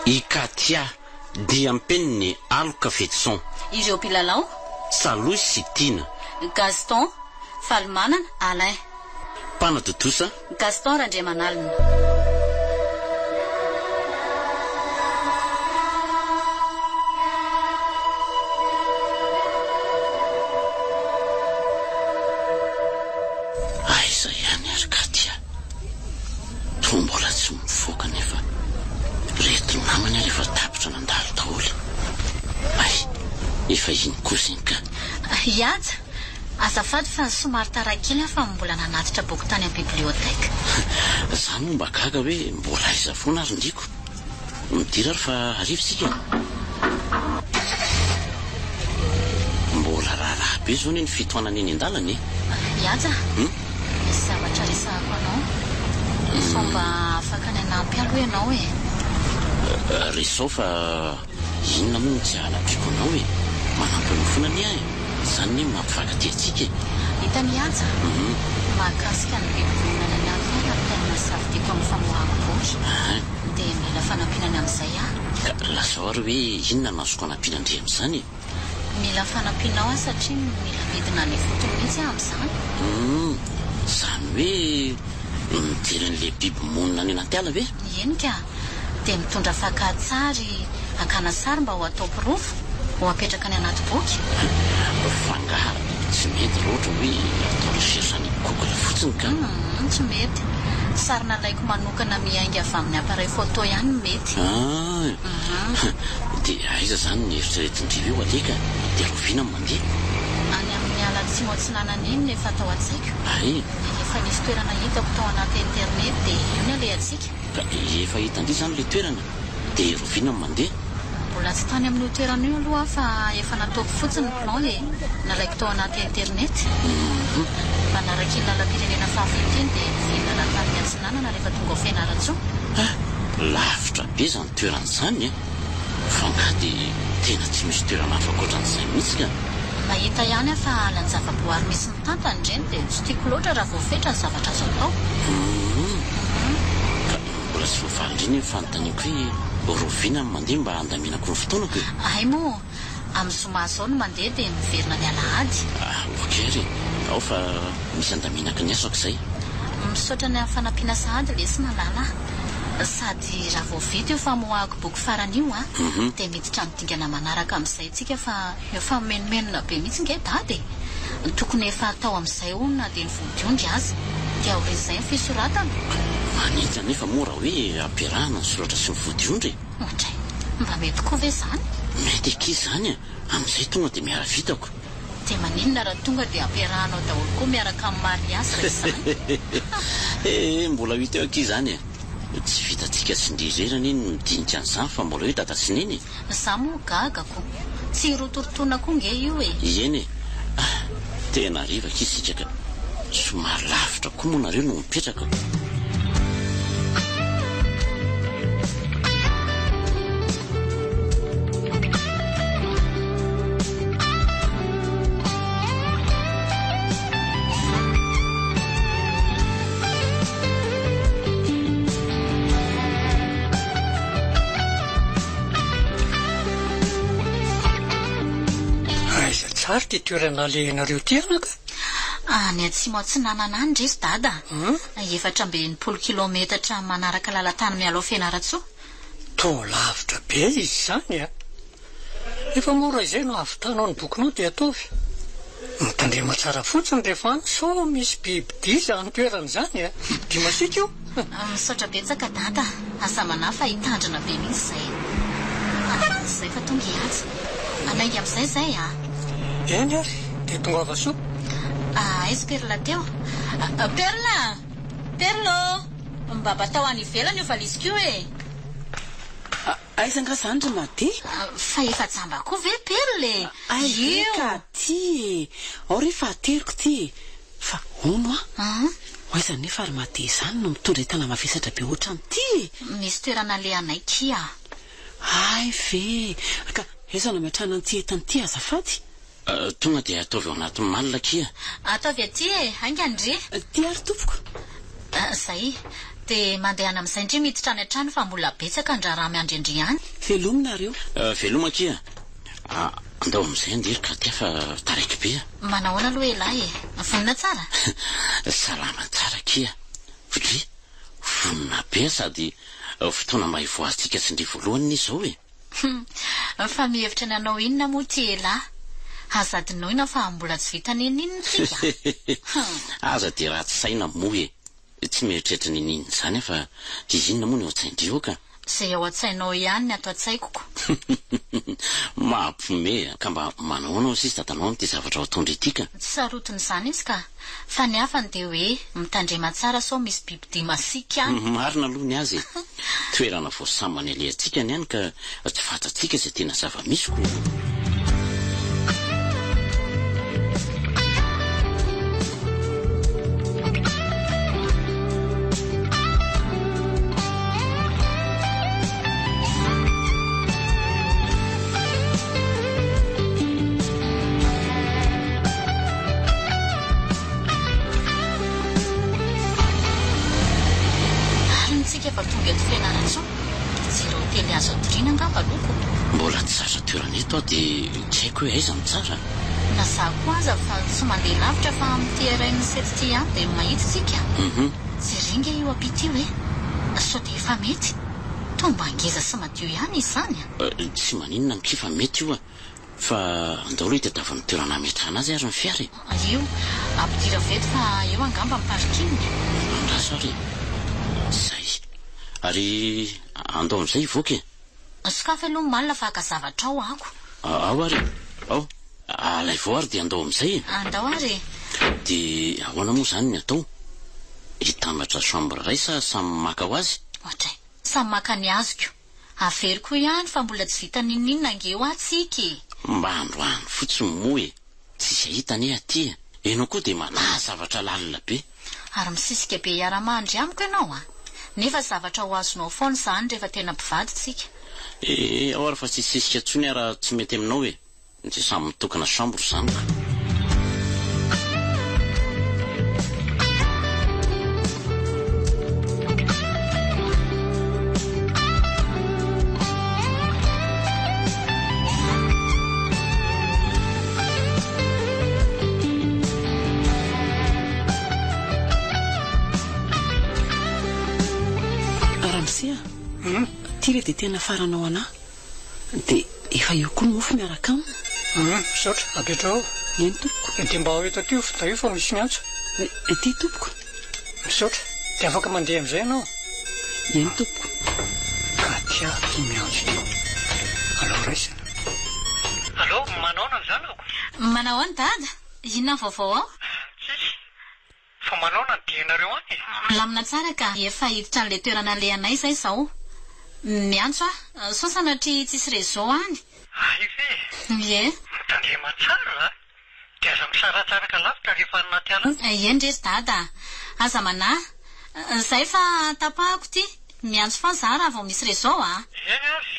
I Katia, Diam-peniny Aloka Fetison. Ireo mpilalao. Salohy sy Tiana. Gaston, Falimanana Alain. Mpanatontosa. Gaston Randriamanalina. Aiza ihany ary Katia? Toa mbola tsy mivoaka nefa reto namany ary efa tapitra nandalo daholo. Hay, efa iny kosa iny ka. Hihaja, azafady fa somary taraiky kely aho fa mbola nanatitra boky tany amin'ny bibliothèque. Za moa mba gaga hoe mbola aiza foana ary ndriko. Midira ary fa hariva isika e. Mbola raharaha be izao anie ny fitohanana eny an-dalana e. Mihaja a! Misy zavatra resahako anao. Sao mba afaka ny hanampy ahy aloha ianao e. Resaho fa inona moa no tsy hanampiako anao e. Manampy anao foana anie aho e. Izany anie no mampifankatia antsika e. Hitan'i Haja, mahakasika ny biby monina any anaty ala ny thème safidiako amin'ny famoahako boky. Dia mila fanampiana ny amin'izay aho. Ka lazao ary hoe inona no azoko anampiana an-dry amin'izany e? Mila fanampianao aho satria mila midina any ifotony mihitsy aho amin'izany. Humm, izany hoe mijery an'ilay biby monina any anaty ala ve? Eny ka! Dia mitondra fakan-tsary hakana sary mba ho atao porofo, ho apetraka any anaty boky. Fa angaha tsy mety raha ohatra hoe atao recherche any Google fotsiny ka? Humm, tsy mety. Sary nalaiko manokana miainga avy amin'ny appareil photo ihany no mety. Ah! Dia aiza izany ny eritreretin-dry io aleha ka? Dia rahoviana no mandeha? Any amin'ny ala atsimo atsinanana iny no efa tao an-tsaiko. Hay! Efa nisy toerana hitako tao anaty internet dia io ny alehantsika. Ka efa hitan-dry izany ilay toerana? Dia rahoviana no mandeha? Mbola tsy tany amin'io toerana io aloha aho fa efa nataoko fotsiny ny plan e! Nalaiko tao anaty internet. Manaraka iny lalam-pirenena fahafito iny dia miverina lahatany miatsinanana rehefa tonga ao Fianarantsoa. Ah! Lavitra be izany toerana izany e! Fa angaha dia tena tsy misy toerana hafa ankoatran'izay mihitsy ka? Mahita ihany aho fa alan-javaboary misy mitantana ireny dia tsy tiako loatra raha voafetra ny zavatra azo atao. Humm. Ka mbola tsy voavaly indray anie ny fanontaniako hoe rahoviana no mandeha mba handaminako ny fotoanako e? Hay moa, amin'ny zoma izao no mandeha dia miverina ny alahady. Ah, ok ary e! Ao fa misy andaminako ny asako izay. Misaotra ny amin'ny fanampiana sahady lesy malala a! Sady raha vao vita io famoahako boky farany io an, dia miditra amin'ny dingana manaraka amin'izay tsika fa efa mimenomenona be mihitsy nge dada e! Tokony efa atao amin'izay hono na dia ny vodiondry aza. Dia aorian'izay ny fisoratana. Manenjana anefa moa raha hoe ampiarahana ny soratra sy ny vodiondry e! Ohatray, mba mety koa ve izany? Mety akia izany a! Amin'izay tonga dia miara-vitako. Dia maninona raha tonga dia ampiarahanao daholo koa miaraka amin'ny mariazy raha izany? Ee, mbola ho hita eo akia izany e! Tsy vitantsika sy ndry irery anie ny midinika an'izany fa mbola eo i dada sy neny e! Za moa gaga ko! Tsy hirotorotoana koa nge io e! Eny e! Ah! Tena hariva akia isika ka! Somary lavitra koa moa nareo no mipetraka. Aiza tsara ity toerana alehanareo ity anaka? Any atsimo atsinanana any re ry dada a! 64 kilaometatra manaraka lalan-tany miala ao Fianarantsoa. Toa lavitra be izy izany a! Efa mora izay no hahavitanao ny bokinao dia ataovy. Mitandrema tsara fotsiny rehefa any sao misy bibidia izany toerana izany a! Bibidia masiaka io! Misaotra betsaka dada a! Aza manahy fa hitandrina be mihitsy izay. Izay fa tonga i Haja. Hanainga amin'izay izay a! Eny ary, dia tongava soa. Aiza Perla teo? Perla! Perla ô! Mba batao any ivelany io valiziko io e! Aiza angaha izany ry Made? Fa efa jamba koa ve Perla e? Hay ve Io! ka ty e! Ao re fa ateriko ty e! Fa hono an! Ho aiza anefa ry Made izany no mitondra entana mavesatra be ohatran'ity e? Misy toerana alehanay kia. Hay ve! Ka aiza no ametrahana an'ity entana ity azafady? Tonga dia ataovy ao anaty malle akia. Ataovy aty e! Haingana re! Ty ary tompoko. Zay. Dia mandehana amin'izay ndry miditra any an-trano fa mbola betsaka ny raharaha miandry an-dry any. Veloma nareo. Veloma akia. Andao amin'izay andeha ry Katia fa taraiky be a. Manahoana aloha elah e? Vonona tsara? Salama tsara akia. Dry, vonona be sady fotoana mba hivoahantsika sy ndry voalohany anie izao e. Hum, fa mihevitra ny hanao inona moa ity elah? Aza adinoina fa mbola tsy vita n'inon'inona tsika. Hum. Aza dia ratsy saina moa e. Tsy mieritreritra n'inon'inona izany aho fa dia inona moa ny ao an-tsain-dry eo ka? Izay ao an-tsainao ihany ny ato an-tsaiko ko. Mampime a! Ka mba manahoana hozy izy dadanao amin'ity zavatra ao ataon-dry ity ka? Tsy sarotiny izany izy ka. Fa ny hafany dia hoe mitandrema tsara sao misy bibidia masiaka any. Marina aloha ny azy e! Toerana vao sambany alehantsika ny any ka tsy fantatsika izay tena zava-misy ko. Marina tsika fa tonga eto Fianarantsoa. Hijery hotely azo atoriana angamba aloha ko. Mbola tsy zatra toerana eto aho dia tsy haiko hoe aiza no tsara. Na za koa aza fa tsy mandeha lavitra fa amin'ity RN sept ity ihany dia mahita tsika. Jereo nge io ampita io e. Sao dia efa mety. Toa mba ngeza sy madio ihany izy izany a. Tsy maninona ankia fa mety io a. Fa andao aloha hitadiavana toerana hametrahana azy ary ny fiara e! Io, ampidiro avy eto fa eo angamba ny parking. Andraso ary e! Zay. Ary andao amin'izay hivoaka e! Sokafy aloha ny malina fa haka zavatra ao ako. Ao ary e! Ao. Alaivo ary dia andao amin'izay e! Andao ary e! Dia ahoana moa izany ny atao? Hitambatra chambre iray sa samy maka ho azy? Ohatray. Samy maka ny azoko. Averiko ihany fa mbola tsy vita n'inon'inona ange hoa tsika e! Mba androany fotsiny moa e! Tsisy hahita anie aty e! Enao koa dia manahy zavatra lalina be. Ary misisika be hiara-mandry amiko ianao an! Nefa zavatra ho azonao foana izany rehefa tena mpivady tsika. Eh, ao ary fa tsy hisisika intsony aho raha tsy mety aminao e! Dia samy mitokana chambre izany ka. Ramose a! Ity re dia tena faranao anah. Dia efa eo koa ny mofo miaraka aminy. Hum, misaotra. Apetraho ao. Eny tompoko. Dia mba ao eto aty io finday io fa misy miantso. Ity tompoko. Misaotra. Dia afaka mandeha amin'izay ianao? Eny tompoko. Katia ity miantso ity. Alao raisina. Allo, manaona ny zanako? Manahoana dada? Inona ny vaovao ao? Tsisy. Fa manaona ny dianareo any e? Milamina tsara ka, efa hiditra an'ilay toerana alehanay izay izao. Miantso aho, sao sanatria tsisy réseau any. Hay ve e? Ie. Mitandrema tsara a! Dia aza misaratsaraka lavitra rehefa any anaty ala any. Eny re ry dada a! Aza manahy. Izay fa tapahako ity. Miantso foana za raha vao misy réseau a! Eny ary.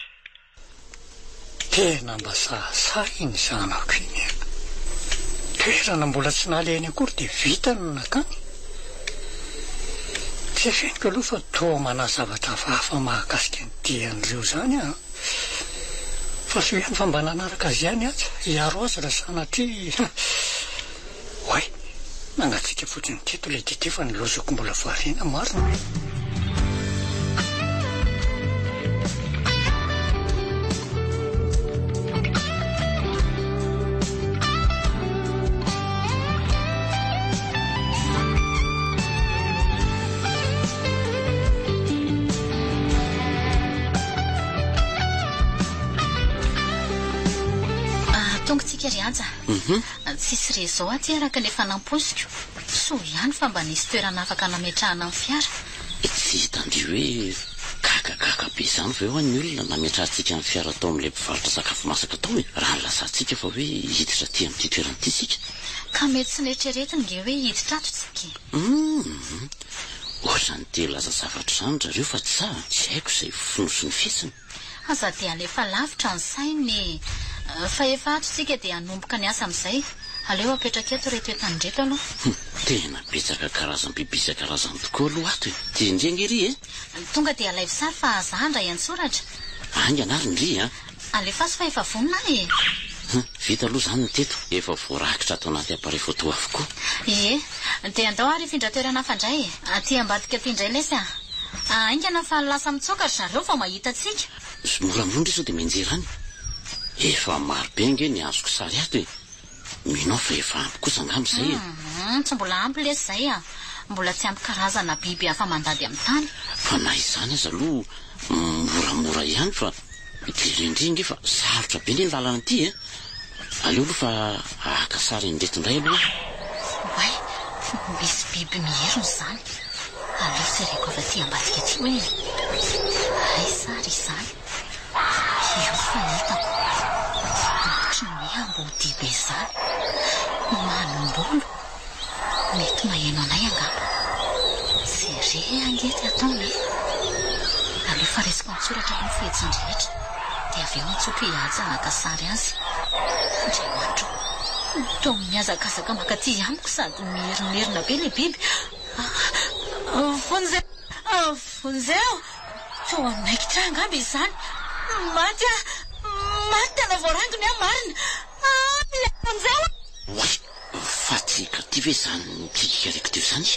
Tena mba sahisahy iny zanako iny a! Toerana mbola tsy nalehany akory dia vitany ny nakany. Tsy afeniko aloha fa toa manahy zavatra hafahafa mahakasika ny dian'ireo izany aho an! Fa soa ihany fa mba nanaraka azy ihany aho, hiaro azy raha sanatria. Oay! Nangatsiaka fotsiny teto ilay dite fa ny lozako mbola variana marina. Tonga tsika ry Haja. Tsisy réseau aty araka ny efa nampoiziko. Soa ihany fa mba nisy toerana afaka nametrahana ny fiara. Tsy hitan-dry hoe gagagaga be izany ve hoa ny olona nametrahantsika ny fiara tao amin'ilay mpivarotra sakafo masaka tao e? Raha nilazantsika fa hoe hiditra aty amin'ity toerana ity isika. Ka mety tsy neritreretiny nge hoe hiditra ato tsika e. Humm! Ohatran'ny te hilaza zavatra izany ry zareo fa tsy sahy, tsy haiko izay fonosin'ny fihetsiny. Aza dia alefa lavitra ny saina e! Fa efa ato tsika dia hanomboka ny asa amin'izay. Aleo apetraka eto ireto entana ireto aloha. Hum, tena betsaka karazam-biby isan-karazany tokoa aloha ato e. Dia ndry ange ry e. Tonga dia alaivo sary fa za handray an-tsoratra. Haingana ary ndry a. Alefaso fa efa vonona aho e. Hum, vita aloha izany ny teto. Efa voarakitra ato anaty appareil photo avokoa. Ie, dia andao ary hifindra toerana hafa indray e. Aty ambadika aty indray lesy a. Haingana fa lasa mitsoaka ry zareo vao mahita antsika. Moramora ndry sao dia mianjera any. Efa maro be ange ny azoko sary ato e. Mino aho fa efa ampy kosa angamba izay e. Hum, tsy mbola ampy lesy izay a. Mbola tsy ampy karazana biby hafa mandady amin'ny tany. Fa na izany aza aloha moramora ihany fa jereo indray ange fa sarotra be anie ny lalana ity e. Aleo aloha fa haka sary an'ireto indray aloha aho. Oay, misy biby mierona izany. Aleo jereko avy aty ambadika aty hoe aiza ary izany. Io fa hitako. Ohatry ny hoe amboadia be izany. Manimbolo. Mety maheno anay angamba. Jere ange ty ataony e. Aleo fa raisiko an-tsoratra aloha ny fihetsiny rehetra. Dia avy eo antsoiko i Haja haka sary azy. Andriamanitra ô. Toa mihazakazaka mankaty amiko sady mierinerina be ilay biby. Vonjeo! Vonjeo! Toa naikitra ahy angamba izany. Maty aho! Maty tena voarangony aho marina! Ah! Ilay vonjeo! Oay! Fa tsy Katy ve izany mikikika reko teo izany?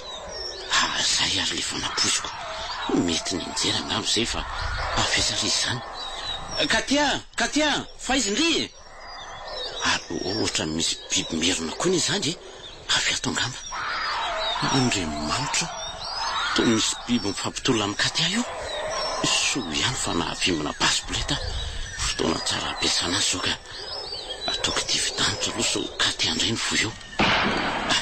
Ah! Izay ary ilay efa nampoiziko. Mety nianjera angamba izay fa avy aiza ary izy izany? Katia! Katia! Fa aiza ndry e? Ary ohatran'ny misy biby merina koa anie izany e! Avy ato angamba. Andriamanitra o! Toa misy biby mifampitolona amin'i Katia io. Soa ihany fa nahavimbina basy boleta aho. Fotoana tsara hampiasana azy izao ka. Ataoko tifi-danitra aloha sao Katia indray no voa eo. Ah!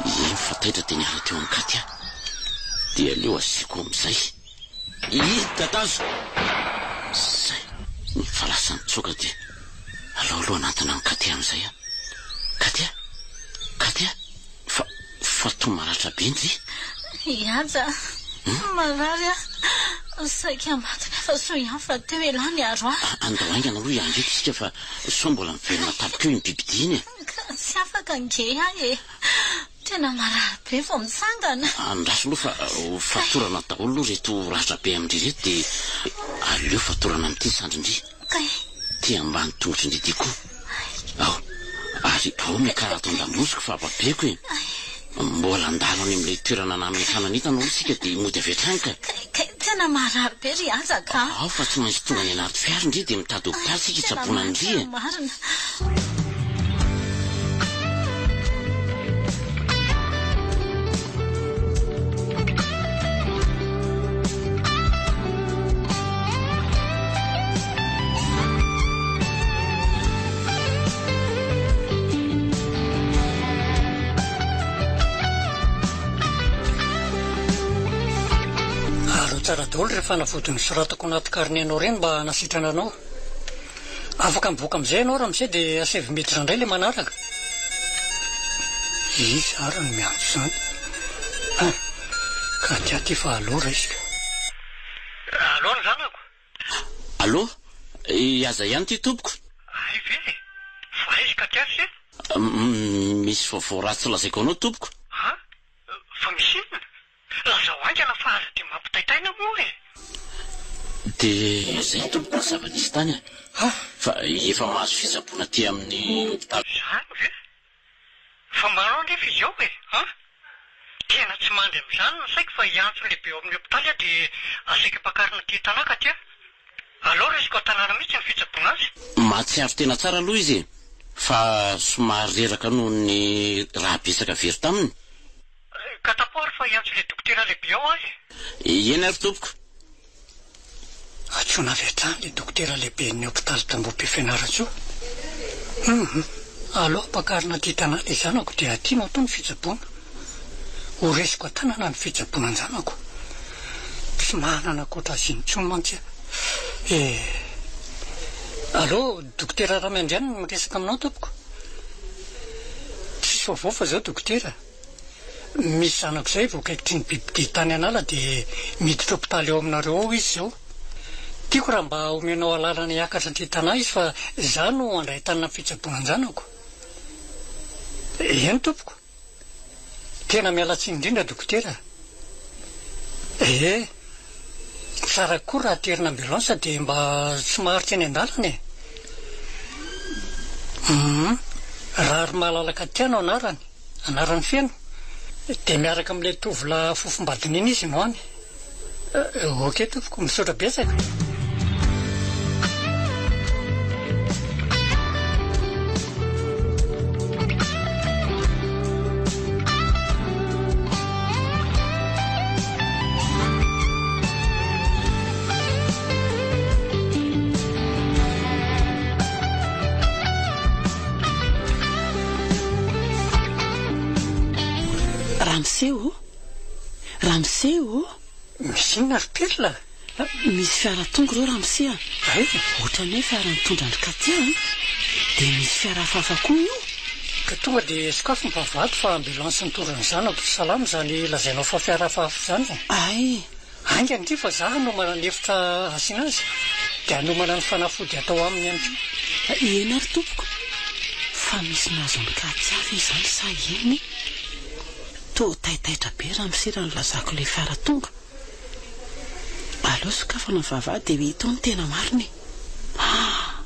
Eny fa taitra dia niala teo amin'i Katia. Dia aleo asiako amin'izay. Ih, dadazo! Zay, efa lasa nitsoaka dia aleo aloha hanantona an'i Katia amin'izay aho. Katia! Katia! Fa, fa toa maratra be ndry? I Haja, marary aho. Saika maty nefa soa ihany fa teo ialahy niaro ahy. Andao haingana aloha hiangeto isika fa sao mbola miverina tampoka eo iny bibidia iny e. Ka tsy afaka ange aho e. Tena marary be vao mitsangana. Andraso aloha fa ho fatorana daholo aloha ireto ratra be amin-dry ireto dia aleo fatorana amin'ity ny sandrin-dry. Kay. Ity ambany tongotrin-dry ity koa. Ao. Ary ao miakara ato an-damosiko fa babeko e. Mbola handalo any amin'ilay toerana nametrahana ny entana aloha isika dia mody avy hatrany ka. Kay, kay, tena marary be ry Haja ka. Ao fa tsy maintsy tonga any anaty fiara ndry dia mitady hopitaly isika hitsaboana an-dry e. Tena marina. Ary ho tsara daholo ireo fanafody nosoratako anaty karne-nao ireny mba hanasitrana anao. Afaka mivoaka amin'izay ianao ramose dia asaivo miditra indray ilay manaraka. Iza ary no miantso izany? Hein, Katia ty fa allo raisiko. Allo ny zanako. Allo, i Haja ihany ity tompoko. Hay ve e! Fa aiza Katia ry se? Misy vaovao ratsy lazaiko anao tompoko. An! Fa misy inona? Lazao haingana fa aza dia mampitaitaina moa e! Dia izay tompoko ny zava-nisy tany a! Fa efa mahazo fitsaboana aty amin'ny hopitaly. Izany ve? Fa manao anefa izy ao e! An! Tena tsy mandry amin'izany ny saiko fa hiantso ny lehibe ao amin'ny hopitaly aho dia asaiko ampakarina aty an-tanà ka aty a! Alao raisiko an-tanàna mihitsy ny fitsaboana azy. Mahatsiaro tena tsara aloha izy e! Fa somary reraka noho ny rà betsaka very taminy. Ka tapoho ary fa hiantso ilay dokotera lehibe ao aho e! Eny ary tompoko. Antsoina avy hatrany ilay dokotera lehiben'ny hopitaly Tambohobe Fianarantsoa. Hum! Aleo ampakarina aty tanàna ilay zanako dia aty no atao ny fitsaboana. Ho raisiko an-tanana ny fitsaboana an-janako. Tsy manana ankoatra azy intsony mantsy aho. E! Allo, dokotera Ramiandriana no miresaka aminao tompoko. Tsisy vaovao fa izao dokotera. Misy zanako izay voakaikitry ny bibidia tany an'ala dia miditra hopitaly ao aminareo ao izy izao. Tiako raha mba omenao alalana hiakatra aty Tana izy fa izaho no handray tanana ny fitsaboana an-janako. Eny tompoko. Tena miala tsiny indrindra dokotera a. Ee, tsara koa raha aterina ambulance dia mba tsy maharitra eny an-dalana e. Hum, Raharimahalala Katia no anarany, anarany feno. Dia miaraka amin'ilay tovolahy fofombadiny iny izy no any. Ok tompoko, misaotra betsaka. Ramose ô! Ramose ô! Misy inona ry Perla? Misy fiara tonga ireo ramose a! Hay! Ohatran'ny hoe fiara nitondra an-dry Katia an! Dia misy fiara hafahafa koa io! Ka tonga dia sokafy ny vavahady fa ambulance nitondra ny zanako tsy salama izany lazainao fa fiara hafahafa izany e! Hay! Haingana ity fa za hanomana ny efitra hasiana azy dia hanomana ny fanafody hatao aminy ihany koa. Eny ary tompoko! Fa misy nahazo an'i Katia ve izany sa inona e? Toa taitaitra be ramose raha nilazako ilay fiara tonga. Aleo sokafana ny vavahady dia hita ao ny tena marina e! Ah!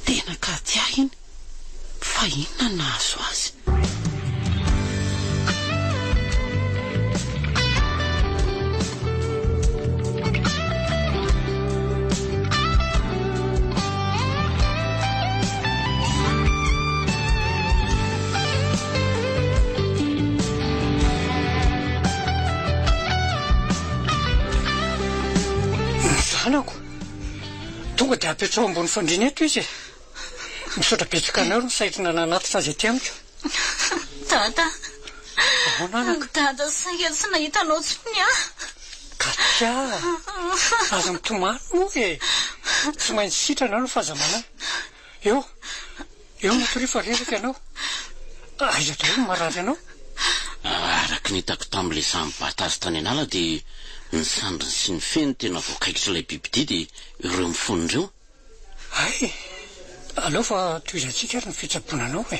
Tena Katia iny! Fa inona no nahazo azy? Ny zanako! Tonga dia apetraho ambony fandriana eto izy e! Misaotra betsaka anao ry Saidina nanatitra azy aty amiko. Dada! Ahoana anaka? Dada, saingy tsy nahita anao intsony aho. Katia! Aza mitomany moa e! Tsy maintsy sitrana ianao fa aza manahy. Eo, eo matoria fa reraka ianao. Aiza daholo ny marary anao? Araka ny hitako tamin'ilay izaho nibata azy tany an'ala dia ny sandriny sy ny feny tena voakaikitr'ilay bibidia dia ireo mifono ireo. Hay! Aleo fa tohizantsika ary ny fitsaboana anao e!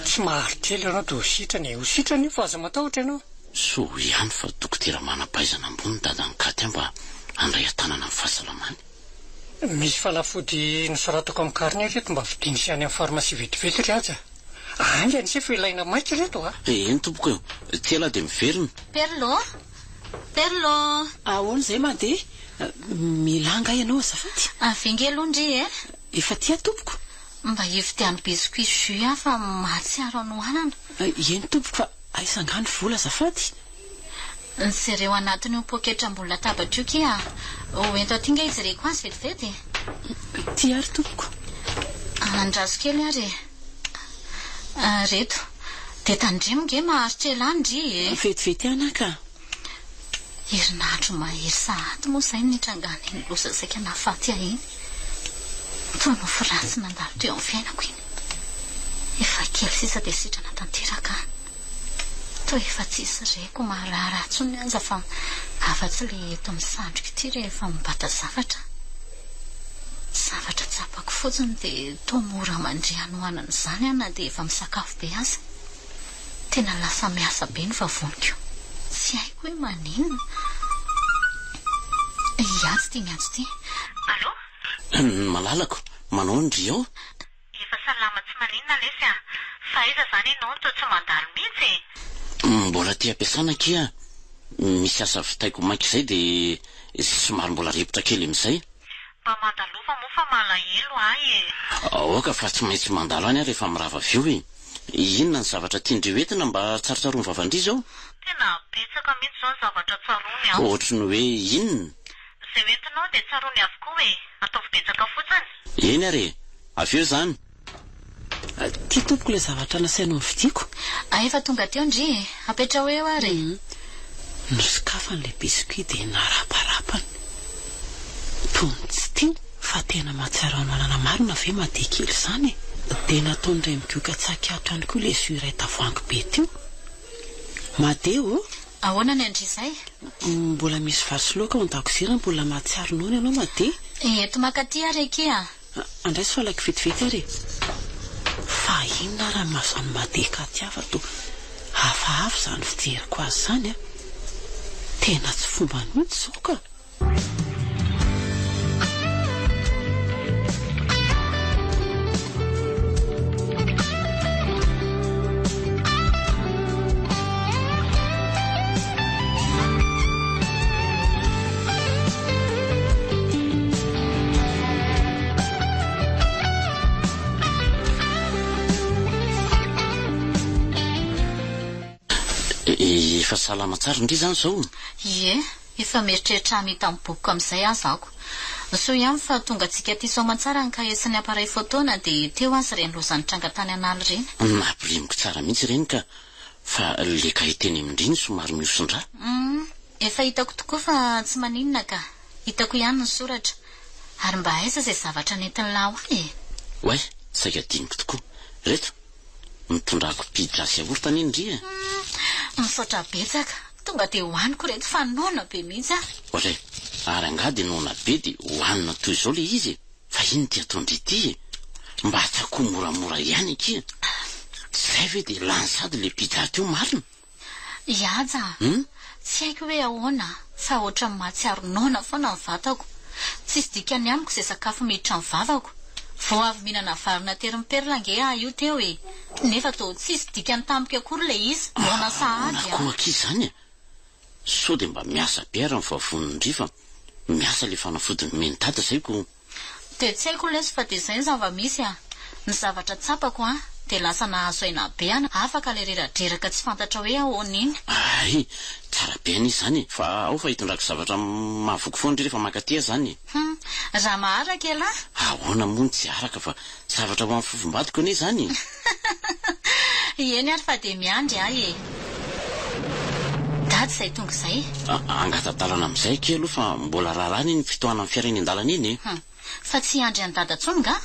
Tsy maharitra ela ianao dia ho sitrana e! Ho sitrana io fa aza matahotra ianao. Soa ihany fa dokotera manam-pahaizana ambony dadan'i Katia mba handray an-tanana ny fahasalamany. Misy fanafody nosoratako amin'ny carnet ireto mba vidiany sy any amin'ny pharmacie vetivety ry Haja. Haingana ise fa ilaina maika ireto a! Eny tompoko e! Tsy ela dia miverina. Perlo! Perlo! Ahoana izay Made? Mila angaha ianao azafady? Avia nge aloha ndry e! Efa aty aho tompoko. Mba hividiano biscuit jus aho fa mahatsiaro hanoanana. Eny tompoko fa aiza angaha ny vola azafady? Jereo anatin'io poketra ambony latabatra io kia a! Ho ento aty nge hijereko azy vetivety e! Ity ary tompoko. Andraso kely ary e! Reto. Dia tandremo nge maharitra elah ndry e! Vetivety ihany aho ka. Herinandro mahery sahady moa izay no nitrangan'iny loza saika nahafaty ahy iny. Toa nofy ratsy nandalo teo amin'ny fiainako iny. Efa kely sisa dia sitrana tanteraka aho. Toa efa tsisy reko maharaharaha intsony aza fa afa-tsy ilay eto amin'ny sandriko ity rehefa mibata zavatra. Zavatra tsapako fotsiny dia toa mora mandre hanoanana izany aho na dia efa misakafo be aza. Tena lasa miasa be ny vavoniko. Tsy haiko hoe maninona. Hiatsy ity miantso ity. Allô? Ny malalako, manao ny ry ao? Efa salama tsy maninona lesy a! Fa aiza zany ianao no toa tsy mandalo mihitsy e? Mbola aty am-piasana akia, misy asa vitaiko maika izay dia somary mbola repotra kely amin'izay. Mba mandalova moa fa malahelo ahy e! Aoka fa tsy maintsy mandalo any aho rehefa mirava avy eo e! Inona ny zavatra tian-dry hoentina mba tsarotsaroan'ny vavan-dry izao? Tena betsaka mihitsy izao ny zavatra tsaroany an! Ohatry ny hoe inona? Izay hoentinao dia tsaroany avokoa e! Ataovy betsaka fotsiny. Eny ary e! Avy eo izany. Ty tompoko ilay zavatra nasainao novidiako. Ah efa tonga teo ndry e! Apetraho eo ary e! Nosokafany ilay biscuit dia naraparapany. Toa ny tsy teo fa tena mahatsiaro hanoanana marina ve Made kely izany e! Dia nataony indray migoka tsaky ato ihany koa ilay jus iray tavoahangy be teo. Made ô! Ahoana ny an-dry izay? Mbola misy vary sy laoka ao an-dakozia raha mbola mahatsiaro noana ianao Made. Eto maka aty ary akia a! Andraiso fa alaiko vetivety ary e! Fa Fa inona ary ny mahazo an'i Made Katia fa toa hafahafa izany fijeriko azy izany a! Tena tsy fombany mihitsy izao ka! Efa salama tsara ndry izany izao? Ie, efa mieritreritra hamita ny bokiko amin'izay aza ako. Soa ihany fa tonga antsika aty soamantsara ny kahie sy ny appareil photo na dia teo aza ireny loza nitranga tany an'ala ireny. Nampirimiko tsara mihitsy ireny ka. Fa le kahie teny amin-dry iny somary mihoson-drà. Humm, efa hitako tokoa fa tsy maninona ka. Hitako ihany ny soratra. Ary mba aiza izay zavatra nentin'lah ho ahy e? Oay, saika adinoko tokoa. Reto, nitondrako pizza sy yaourt anie ndry e. Humm, misaotra betsaka. Tonga dia hohaniko ireto fa noana be mihitsy aho. Oadray, ary angaha dia noana be dia hohanina toy izao ilay izy e? Fa inona ity ataon-dry ity e? Mba tsakoa moramora ihany akia. Tsy izay ve dia lany sady ilay pizza teo marina? I Haja a! Tsy haiko hoe ahoana fa ohatran'ny mahatsiaro noana foana ny vatako. Tsisy dikany amiko izay sakafo miditra ny vavako. Vao avy mihinana vary naterin'i Perla ange aho io teo e! Nefa toa tsisy dikany tamiko akory ilay izy, noana sahady Ahoana a! koa akia izany e? Sao dia mba miasa be ary ny vavonin'i fa miasa ilay fanafody nomen'i Dada izay ko. Dia tsy haiko lesy fa dia izay ny zava-misy a! Ny zavatra tsapako an, dia lasa nahazo aina be an, afaka ilay reradreraka tsy fantatra hoe ahoana iny. Hay! Tsara be anie izany e! Fa ao fa hitondrako zavatra mahavoky foana ndry rehefa mankaty aho izany e! Hum! Raha maharaka elah! Ahoana moa no tsy haraka fa zavatra ho an'ny fofombadiko anie izany e! Eny ary fa dia miandry aho e! Dada izay tonga izay. Angata-dalana amin'izay akia aloha fa mbola raharaha anie ny fitohanan'ny fiara eny an-dalana eny e! Hum! Fa tsy hiandry an'i Dada intsony nga?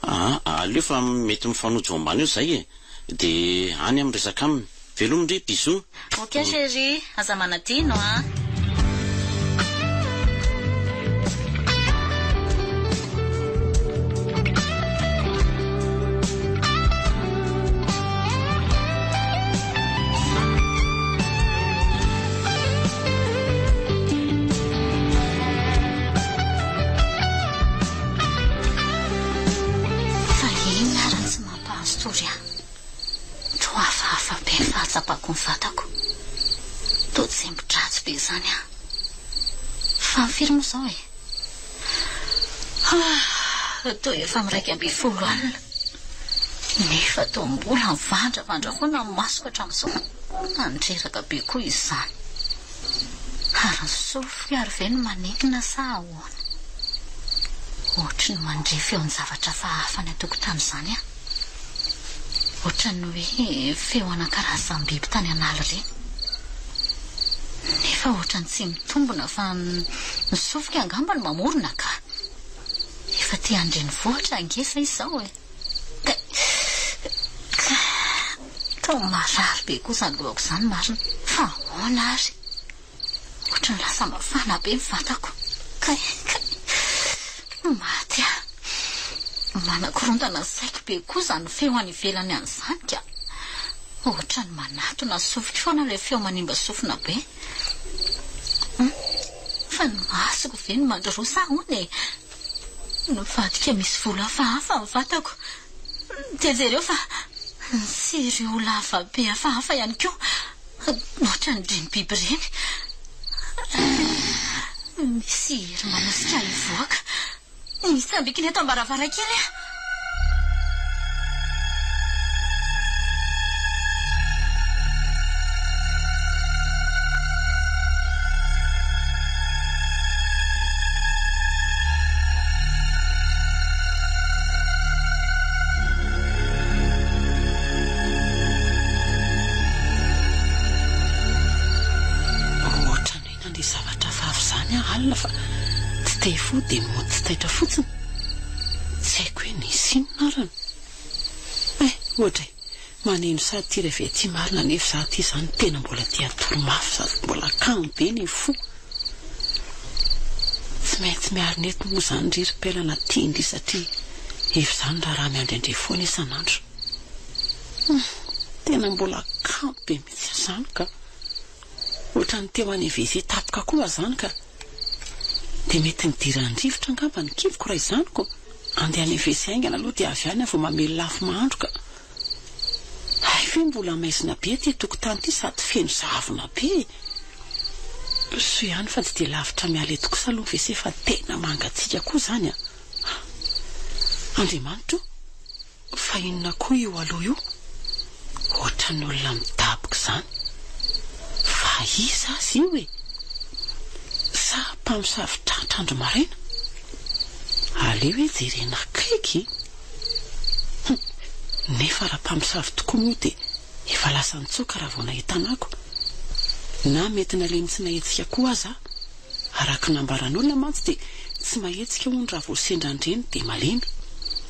Aa! Aleo fa mety mifanojo ao ambany eo izay e! Dia any aho miresaka aminy. Veloma ndry, bisous! Ok chérie, aza manadino an! Fa inona ary no tsy mampahazo tory ahy? Toa hafahafa be ny fahatsapako ny vatako. Toa tsembo-dratsy be izany aho. Fa ny firy moa izao e? Ah, toa efa 11 alina. Nefa toa mbola mivandravandra foana ny masoko hatramin'izao. Mandreraka be koa izany. Ary ny sofiko ary ve no manenina sa ahoana? Ohatry ny mandre feon-javatra hafahafa any an-tokotany izany aho. Ohatran'ny hoe feo ana karazam-biby tany an'ala ireny. Nefa ohatran'ny tsy mitombina fa ny sofiko angamba no mamorona ka. Efa aty an-drenivohitra ange izay izao e. Kay. Toa marary be koa izany lohako izany marina. Fa ahoana ary? Ohatran'ny lasa mafana be ny vatako. Kay, kay. Maty aho. Manakorontana ny saiko be koa izany feo any ivelany any izany ka. Ohatran'ny manatona sofiko foana ilay feo manimba sofina be. Hum, fa ny masoko ve no mandroa sa ahoana e? Nivadika misy volo hafahafa ny vatako. Dia jereo fa nitsiry ho lava be hafahafa ihany koa. Ohatran'ireny biby ireny. Misy hery manosika ahy hivoaka. Mitsambikina eto am-baravarankely aho. Ohatran'ny hoe nandre zavatra hafahafa izany aho alina fa tsy te hifoha dia mody tsy taitra fotsiny. Tsy haiko hoe nisy inona arany. Eh, ohatray. Maneno sady ity reve ity marina nefa za ty zany tena mbola te hatory mafy sady mbola kamo be ny fo. Tsy maintsy miarina eto moa zany ry ry Pela na tian-dry satria efa izany raharaha miandry an-dry foana isan'andro. Hum, tena mbola kamo be mihitsy aho izany ka. Ohatran'ny te ho any WC tampoka koa aho izany ka. Dia mety nidiran-drivotra angamba ny kiboko raha izany ko. Andeha any WC haingana aloha dia avy any aho vao mamelona afo mahandro ka. Hay ve mbola maizina be ity tokotany ity sady feno zavona be e! Soa ihany fa tsy dia lavitra miala eto kosa aloha ny WC fa tena mangatsiaka koa izany an! Andriamanitra o! Fa inona koa io aloha io? Ohatran'ny olona midaboka izany. Fa iza aza io e? Sa mpamosavy tratra andro maraina? Aleo hoe jerena akaiky e! Hum! Nefa raha mpamosavy tokoa moa dia efa lasa nitsoaka raha vao nahita anako. Na mety nalemy tsy nahetsika koa aza aho. Araka ny nambaran'olona mantsy dia tsy mahetsika hono raha vao sendra an'ireny dia malemy.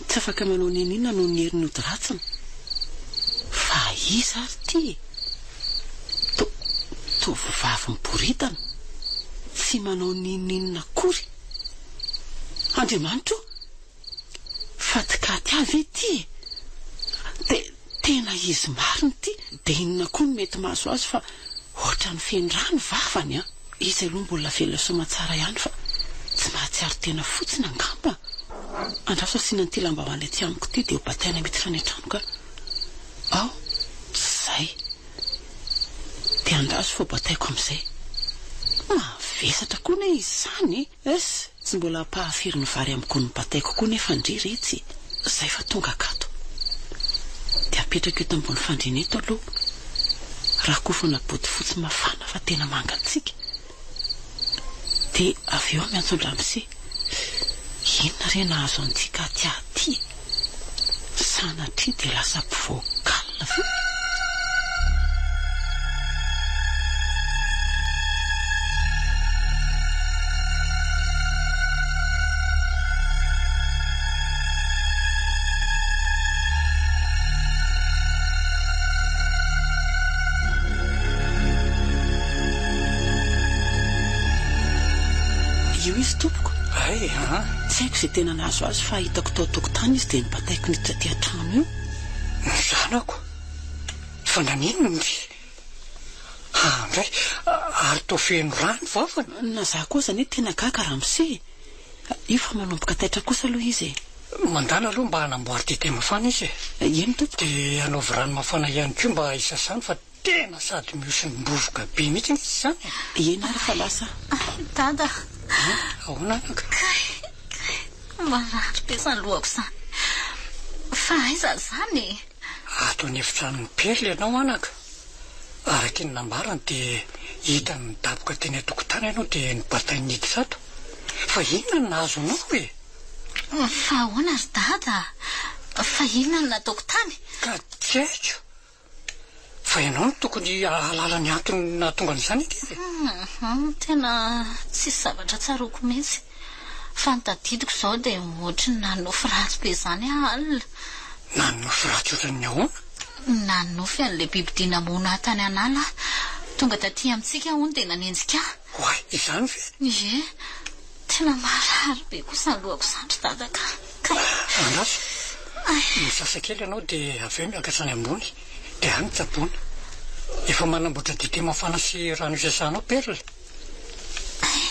Tsy afaka manao n'inon'inona noho ny herin'ny ody ratsiny. Fa iza ary ity e? To, tovovavy miboridana. Tsy manao n'inon'inona akory. Andriamanitra o! Faty-katy ahy ve ity e? Te, tena izy marina ity, dia inona koa no mety mahazo azy fa ohatran'ny feno rà ny vavany an! Izy aloha mbola velona soamatsara ihany fa tsy mahatsiaro tena fotsiny angamba. Andraso asiana an'ity lambahoany aty amiko ity dia ho bataina miditra any an-trano ka. Ao, izay. Dia andraso fa ho bataiko amin'izay. Mavesatra koa anie izy izany e! Es! Tsy mbola ampahafiry ny vary amin'ny gony bataiko koa nefa ndry retsy zay fa tonga akato. Dia apetrako eto ambony fandriana eto aloha. Rakofana bodofotsy mafana fa tena mangatsiaka. Dia avy eo aho miantso an-dramose. Inona re nahazo an'ity Katia ity e? Sanatria dia lasa mpivoaka alina ve? Io izy tompoko. Hay an! Tsy haiko izay tena nahazo azy fa hitako tao an-tokotany izy dia nibataiko niditra aty an-trano io. Ny zanako? Fa naninona ndry? Andray, ary toa feno rà ny vavany? Na za koa aza anie tena gaga ramose e! Io fa manomboka taitra kosa aloha izy e! Mandàna aloha mba hanamboary dite mafana izy e! Eny tompoko. Dia anaovy rano mafana ihany koa mba hisasany fa tena sady mihosom-bovoka be mihitsy ange izy izany e! Eny ary fa lasa aho. Dada! Ahoana anaka? Kay! Kay! Marary be izany lohako izany. Fa aiza izany e? Ato an'efitranon'i Perle ianao anaka. Araka ny nambarany dia hitany nidaboka teny an-tokotany ianao dia nobatainy niditra ato. Fa inona no nahazo anao e? Fa ahoana ry Dada? Fa inona no nataoko tany? Ka tsy haiko. Fa ianao no tokony hahalala ny antony nahatonga an'izany ange e! Hum, tena tsisy zavatra tsaroako mihitsy. Fa ny tadidiko izao dia ohatry ny nanonofy ratsy be izany aho alina. Nanonofy ratsy ohatran'ny ahoana? Nanonofy an'ilay bibidia namono ahy tany an'ala aho. Tonga taty amintsika hono dia nanenjika ahy. Oay, izany ve? Ie. Tena marary be kosa ny lohako izany ry dada ka. Kay. Andraso. Misasa kely ianao dia avy eo miakatra any ambony dia any tsaboina. Efa manamboatra dite mafana sy rano isasahanao Perle.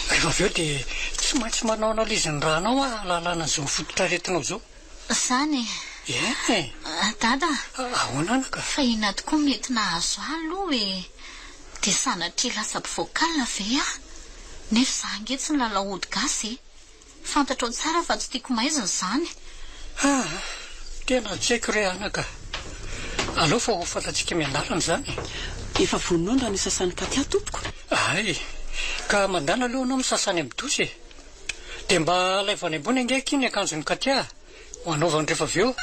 Rehefa avy eo dia tsy maintsy manao analyse ny rànao aho hahalalana an'izao fototr'aretinao izao. Izany e. Eny e. Dada. Ahoana anaka? Fa inona tokoa mety nahazo ahy aloha e? Dia sanatria lasa mpivoaka alina ve aho? Nefa izaho ange tsy nilalao ody gasy e! Fantatrao tsara fa tsy tiako maizina izany. Aa! Tena tsy haiko re anaka. Aleo fa ho fantatsika miandalana izany e! Efa vonona ao ny rano hisasan'i Katia tompoko. Hay! Ka mandàna aloha ianao misasa any amin'ny douche e! Dia mba alaivo any ambony ange akia ny akanjon'i Katia. Ho anaovany rehefa avy eo.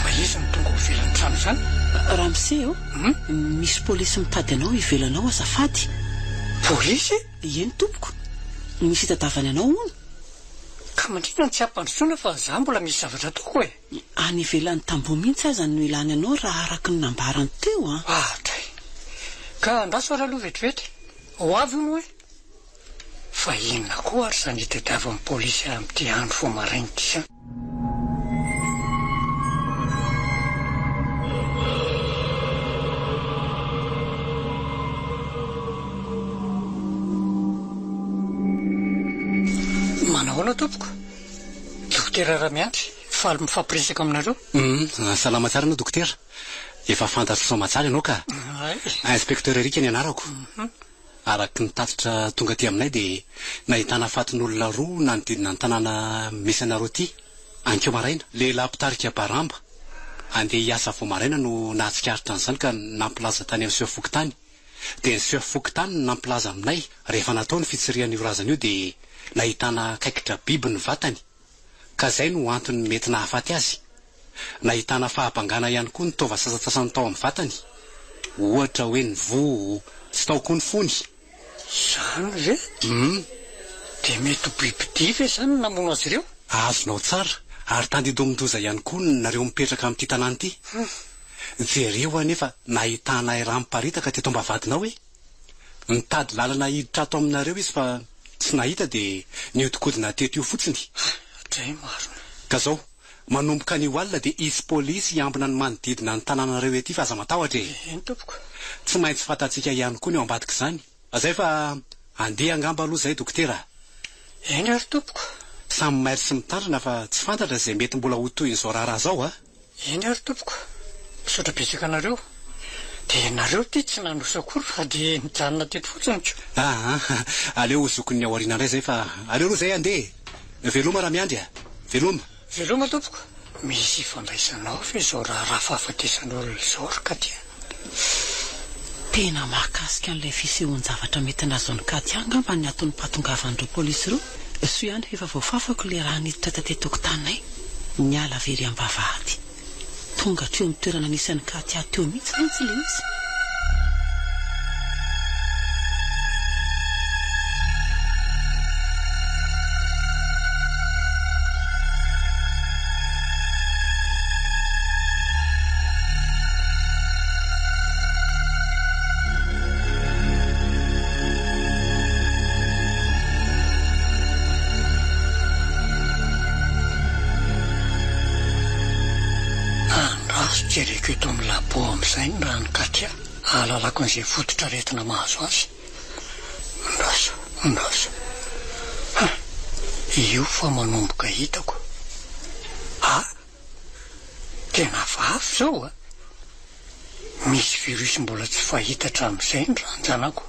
Fa iza no tonga ao ivelan'ny trano izany? Ramose ô, misy polisy mitady anao ivelany ao azafady. Polisy? Eny tompoko, misy itadavany anao hono. Ka maninona no tsy ampandrosoana fa za mbola misy zavatra ataoko e! Any ivelan'ny tamboho mihitsy aza no ilany anao raha araka ny nambarany teo an! Ah dray! Ka andraso ary aloha vetivety. Ho avy hono e! Fa inona koa ary izany itadiavan'ny polisy ahy amin'ity andro vao maraina ity izany? Manahoana tompoko? Dokotera Ramiandry, faly mifampiresaka aminareo. Hum, salama tsara anao dokotera. Efa fantatro soamatsara ianao ka. Hay. Inspecteur Eric ny anarako. Araka ny tatitra tonga aty aminay dia nahitana fatin'olona roa nanodidina ny tanàna misy anareo ity, ankeo maraina. Lehilahy mpitarika baramba, handeha hiasa vao maraina no nahatsikaritra an'izany ka nampilaza tany amin'ny chef fokontany. Dia ny chef fokontany no nampilaza aminay, rehefa natao ny fitsirihana io razana io dia nahitana kaikitra biby ny vatany. Ka izay no antony mety nahafaty azy. Nahitana fahabangana ihany koa ny taova sasantsasany tao amin'ny vatany. Ohatra hoe ny voa, tsy tao koa ny fony. Izany ve? Hum. Dia mety ho bibidia ve izany no namono azy ireo? Azonao tsara, ary tandindomin-doza ihany koa nareo mipetraka amin'ity tanàna ity. Jereo anefa nahitana rà miparitaka teto am-bavahadinao e! Nitady lalana hiditra ato aminareo izy fa tsy nahita dia nihodinkodina teto io fotsiny. Dray marina. Ka zao, manomboka anio alina dia hisy polisy hiambina ny manodidina ny tanànareo ety fa aza matahotra e! Eny tompoko. Tsy maintsy fantatsika ihany koa ny ao ambadik'izany. Zay fa andeha angamba aloha zay dokotera a! Eny ary tompoko. Samy mailo sy mitandrina fa tsy fantatra izay mety mbola ho tohin'izao raharaha izao a! Eny ary tompoko, misaotra betsaka anareo. Dia nareo ity tsy nandroso akory fa dia nijanona teto fotsiny ko. Aa, aleo ho zokin'ny ao aoriana indray izay fa aleo aloha izay handeha e! Veloma Ramiandry a! Veloma! Veloma tompoko! Misy ifandraisanao ve izao raharaha fahafatesan'olona izao ry Katia? Tena mahakasika an'ilay fisehoan-javatra mety nahazo an'i Katia angamba ny anton'ny pahatongavan'ireo polisy ireo. Soa ihany fa efa voafafako ilay rà niditra taty an-tokotaninay, niala avy ery am-bavahady. Tonga hatreo amin'ny toerana nisy an'i Katia teo mihitsy mantsy ilay izy. Andraso jereko eto amin'ny labo amin'izay ny ran'i Katia hahalalako an'izay fototr'aretina mahazo azy. Andraso, andraso. Hum, io fa manomboka hitako. Ah! Tena hafahafa izao a! Misy virus mbola tsy fahita hatramin'izay ny ranjanako.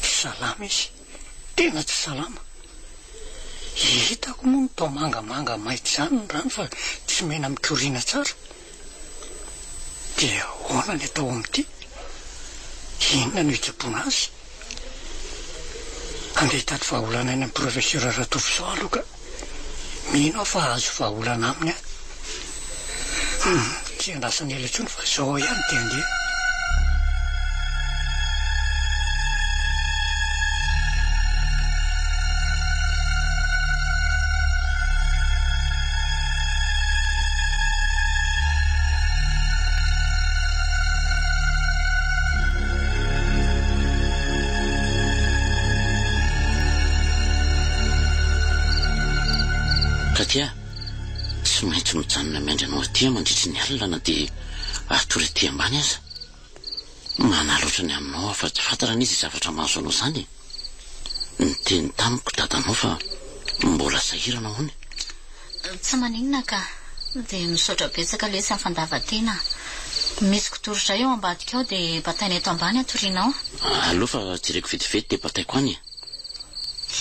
Tsy salama izy. Tena tsy salama. Hitako moa ny toa mangamanga mainty izany ny rano fa tsy mena mikoriana tsara. Dia ahoana ny atao amin'ity? Inona no hitsaboana azy? Andeha hitady vahaolana any amin'ny Professeur Ratovoson aloha ka. Mino aho fa hahazo vahaolana aminy aho. Hum, tsy andrasana ela intsony fa izao ihany dia andeha. Katia, tsy maintsy mijanona miandry anao aty aho mandritry ny alina na dia hatory aty ambany aza. Manahy loatra ny aminao aho fa tsy fantatra anie izay zavatra mahazo anao izany e. Niteny tamiko dadanao fa mbola sahirana hono. Tsy maninona ka. Dia misaotra betsaka lesy amin'ny fandavan-tena. Misy kidoro iray ao ambadika ao dia bataina eto ambany hatorianao. Aleo fa jereko vetivety dia bataiko any e.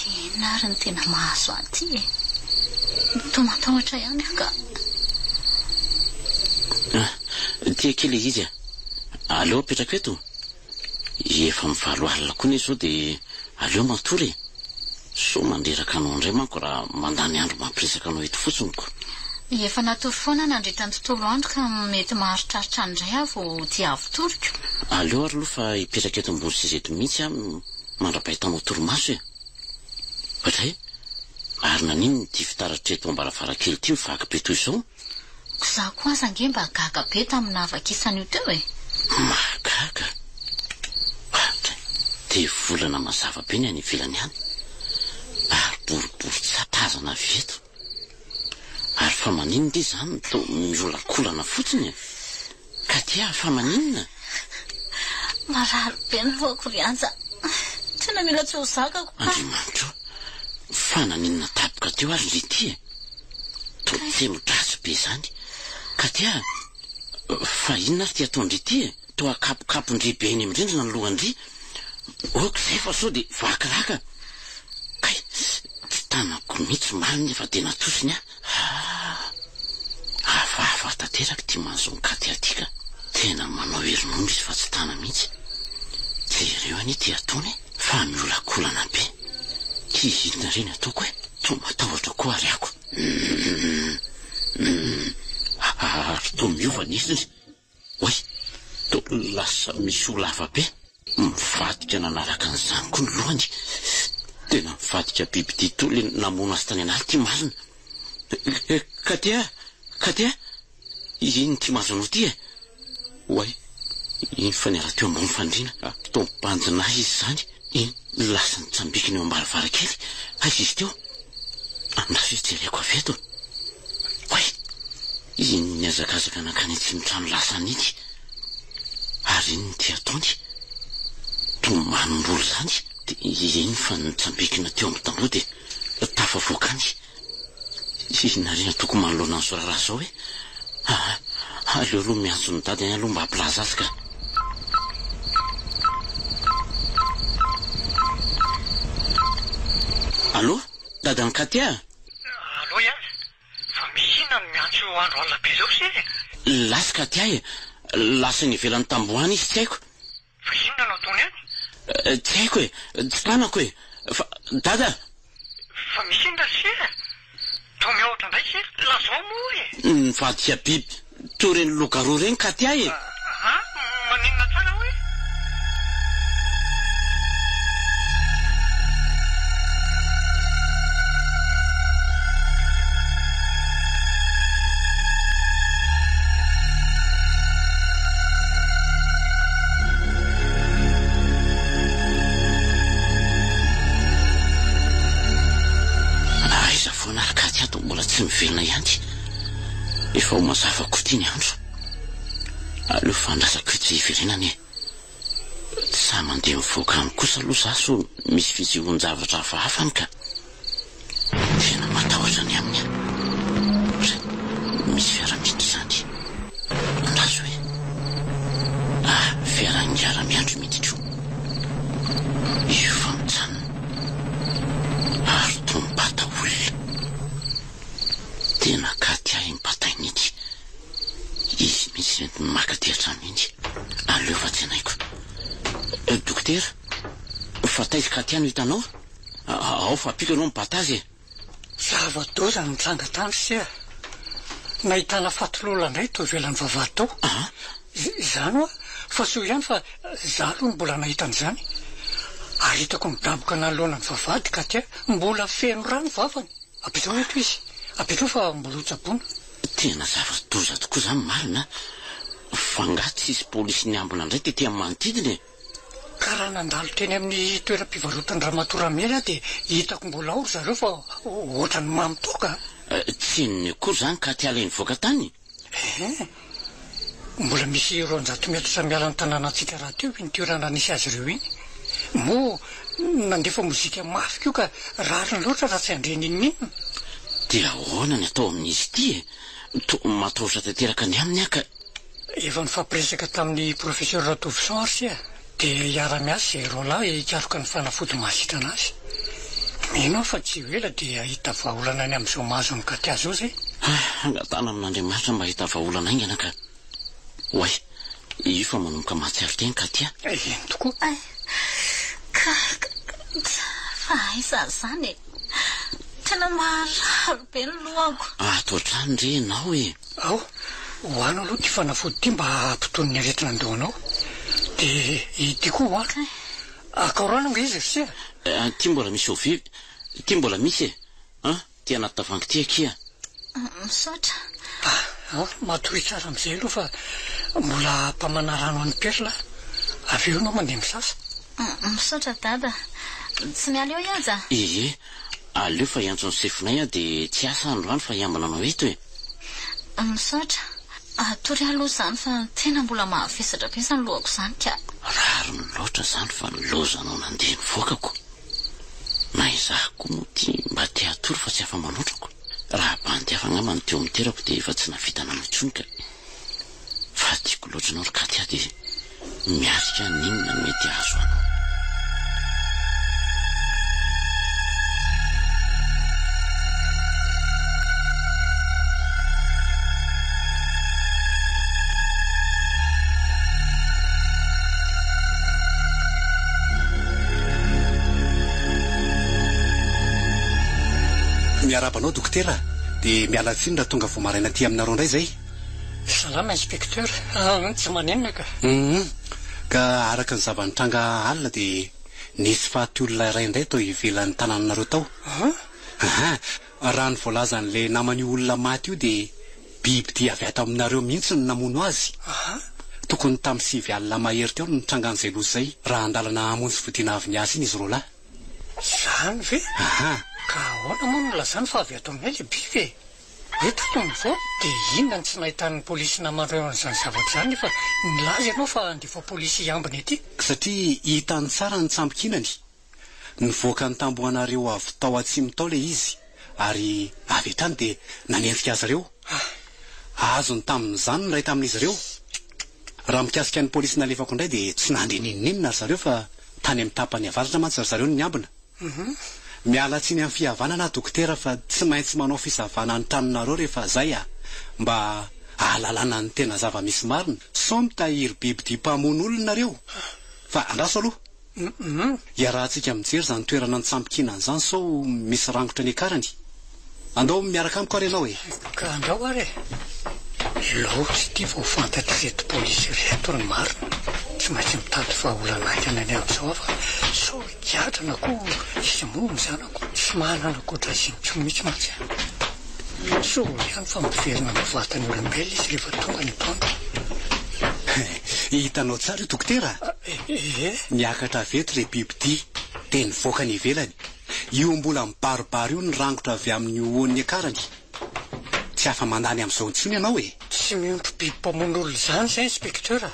Inona ary no tena mahazo ahy ity e? Toa matahotra ihany aho ka. Ah, ity akia ilay izy a. Aleo apetrako eto. Efa mivalo alina koa anie izao dia aleo matory e. Sao mandreraka anao indray manko raha mandany andro mampiresaka anao eto fotsiny ko. Efa natory foana aho nandritra ny tontolo andro ka mety maharitraritra any indray aho vao tia avy toriko. Aleo ary aloha fa hipetraka eto ambony seza eto mihitsy aho mandra-pahitanao torimaso e. Oadray! Ary naninona ity fitaratra eto am-baravarankely ity mivaky be toy izao? Ko za koa aza ange mba gaga be tamin'ny nahavakisana io teo e! Mahagaga! Ohatra e! Dia volana mazava be ny any ivelany any, ary boribory tsy tazana avy eto. Ary fa maninona ity izany no toa miolakolana fotsiny e? Katia, fa maninona? Marary be ny lohako ry Anja. Tena mila tsy ho zakako ka. Andriamanitra o! Fa naninona tampoka teo ary ndry ity e? Toa tsemo-dratsy be izany. Katia, fa inona ary ity ataon-dry ity e? Toa akapokapo-ndry be eny amin'ny rindrina ny lohan-dry. Ok izay fa sao dia vaky raka. Kay, tsy tanako mihitsy marina fa tena tosiny aho. Haa! Hafahafa tanteraka ity manjo an'i Katia ity ka! Tena manao herinondro izy fa tsy tana mihitsy. Jereo anie ity ataony e! Fa miolakolana be. Ty inona re ny ataoko e? Toa matahotra koa ary ako. Humm! Humm! Ary toa miova ny endriny. Oay! Toa lasa misy ho lava be. Mivadika nanaraka an'izany koa ny lohany. Tena mivadika bibidia toa ilay namono azy tany an'ala ity marina. Katia! Katia! Inona ity mahazo anao ity e? Oay! Iny fa niala teo ambony fandriana. Toa mibanjina ahy izy izany. Iny lasa nitsambikina eo am-baravarankely. Aiza izy teo? Andraso izy jereko avy eto. Oay! Iny nihazakazaka nankany atsimontrano lasany iny. Ary inona ity ataony? Toa manimboly izany. Dia iny fa nitsambikina teo amin'ny tamboho dia tafavoaka any. Inona re no ataoko manoloana an'izao raharaha izao e? Aa, aleo aloha miantso ny dadany aloha mba hampilaza azy ka. Allô? Dadan'i Katia? Allô ihany? Fa misy inona no miantso andro alina be zao se e? Lasa Katia e! Lasa any ivelan'ny tamboho any izy tsy haiko. Fa inona no ataony any? Tsy haiko e! Tsy tanako e! Fa Dada! Fa misy inona ry se e? Toa miahotra indray se? Lazao moa e! Nivadika biby toy ireny loup-garou ireny Katia e! An? Maninona tsara hoe? Aiza foana ary Katia toa mbola tsy miverina ihany. Efa ho mazava koa ity ny andro. Aleo fandrasako etsy hiverenana e. Tsy sahy mandeha mivoaka any kosa aloha za sao misy fisehoan-javatra hafahafa any ka. Tena matahotra ny aminy aho. Re, misy fiara miditra izany. Andraso e. Ah, fiara an'i Ramiandry miditra io. Io fa mijanona. Ary toa mibata olona. Tena Katia iny batainy iny. Izy mihitsy no entiny maka aty an-trano iny. Aleo fa tsenaiko. Dokotera, fa taiza Katia no hitanao? Ao fa ampiako ianao mibata azy e! Zava-doza no nitranga tany ry se a! Nahitana fatin'olona indray teo ivelan'ny vavahady tao. Izany hoa, fa soa ihany fa za aloha no mbola nahita an'izany. Ary hitako nidaboka nanoloana ny vavahady Katia, mbola feno rà ny vavany. Apetraho eto izy. Apetraho fa mbola ho tsaboina. Tena zava-doza tokoa izany marina a! Fa angaha tsisy polisy niambina indray tety amin'ny manodidina e? Ka raha nandalo teny amin'ny toeram-pivarotan-dRamatoa Ramely aho dia hitako mbola ao ry zareo fa ohatran'ny mamo toaka a! Tsy henony akory izany ka ty alainy nivoaka tany? Ehe. Mbola misy 200 metatra miala ny tanànantsika rahateo iny toerana nisy azy ireo iny. Moa nandefa mozika mafy koa ka rariny loatra raha tsy handre n'inon'inona. Dia ahoana ny atao amin'izy ity e? Toa matahotra tanteraka ny aminy aho ka. Efa nifampiresaka tamin'ny Professeur Ratovoson ary sia dia hiara-miasa izahay roalahy hikaroka ny fanafody mahasitrana azy. Mino aho fa tsy ho ela dia hahita vahaolana ny amin'izao mahazo an'i Katia izao izay. Angatahana amin'Andriamanitra mba hahita vahaolana haingana ka. Oay, io fa manomboka mahatsiaro tena Katia. Eny tokoa. Ay, ka, ka, fa aiza izany e? Tena marary be ny lohako. Ato hatrany re ianao e! Ao, hohano aloha ity fanafody ity mba hampitony ny aretina an-dohanao. Dia ity koa hohano. Kay. Akao rano ange izy ry se a! Ity mbola misy ovy, ity mbola misy e! An! Ty anaty tavoahangy ty akia. Misaotra. Ah, matoria tsara amin'izay aloha fa mbola hampamana rano an'i Perla avy eo ianao mandeha misasa. Misaotra Dada. Tsy miala eo i Haja? Ie, aleo fa hiantso ny sefonay aho dia tsy hiasa androany fa hiambina anao eto e. Misaotra. Hatory aho aloha izany fa tena mbola mahavesatra be izany lohako izany ka. Rariny loatra izany fa nilaozanao nandeha nivoakako. Na izaho koa moa ity mba te hatory fa tsy afa-manotrako. Raha bandy hafa angamba no teo amin'ny toerako dia efa tsy nahavita nanao intsony ka. Fa tiako loatra ianao ry Katia dia miatrika n'inona no mety hahazo anao. Miarahaba anao dokotera, dia miala tsiny raha tonga vao maraina aty aminareo indray izay. Salama inspecteur, ah tsy maninona ka. Hum, ka araka ny zava-nitranga alina dia nisy faty olona iray indray tao ivelan'ny tanànanareo tao. Aha, raha ny voalazan'ilay naman'io olona maty io dia Bibidia avy ato aminareo mihitsy no namono azy. Tokony tamin'ny sivy alina mahery teo no nitrangan'izay loza izay, raha andalana hamonjy fodiana avy niasa iny izy roalahy. Izany ve? Aha. Ka ahoana moa no nilazany fa avy ato aminay ilay biby e? Hoe tato ny vao? Dia inona no tsy nahitan'ny polisy naman'ireo an'izany zavatra izany nefa nilaza ianao fa handefa polisy hiambina ety? Satria hitany tsara ny tsambikinany. Nivoaka ny tambohanareo avy tao atsimo tao ilay izy ary avy hatrany dia nanenjika azy ireo. Azony tamin'izany ny iray tamin'izy ireo. Raha mikasika ny polisy nalefako indray dia tsy nandre n'inon'inona ry zareo fa tany amin'ny tapany avaratra mantsy ry zareo no niambina. Miala tsiny amin'ny fihavanana aho dokotera fa tsy maintsy manao fisavana ny tranonareo rehefa izay ah, mba ahalalana ny tena zava-misy marina sao mitahiry bibidia mpamono olona nareo. Fa andraso aloha. Humm. Iarahantsika mijery izany toerana nitsambikinana izany sao misy rangotra niakarany. Andao miaraka amiko ary ianao e. Ka andao ary e. Loza ity vao fantatr'ireto polisy ireto ny marina. Tsy maintsy mitady vahaolana haingana ny amin'izao aho fa sao higadra na koa hisy hamono ny zanako. Tsy manana ankoatra azy intsony mihitsy mantsy aho. Soa ihany fa miverina amin'ny vatany olombelona izy rehefa tonga ny atoandro. Hitanao tsara io dokotera a! Ee. Niakatra avy eto ilay bibidia dia nivoaka any ivelany. Io mbola mibaribary io ny rangotra avy amin'ny hohony niakarany. Tsy afa-mandany amin'izao intsony ianao e! Tsy miompy biby mpamono olona izany izay inspecteur a!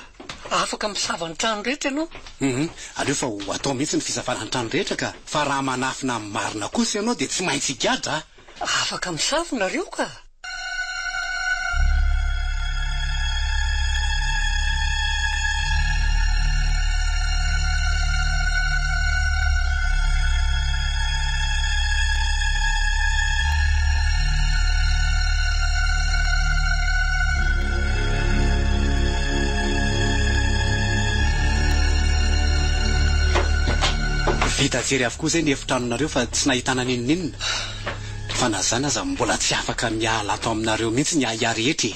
Afaka misava ny trano rehetra ianao. Hum, aleo fa ho atao mihitsy ny fisavana ny trano rehetra ka! Fa raha manafina ny marina kosa ianao dia tsy maintsy higadra a! Afaka misava nareo ka! Vita jery avokoa izay ny efitranonareo fa tsy nahitana n'inon'inona. Fa na zany aza mbola tsy afaka miala ato aminareo mihitsy ny ahiahy rehetra e!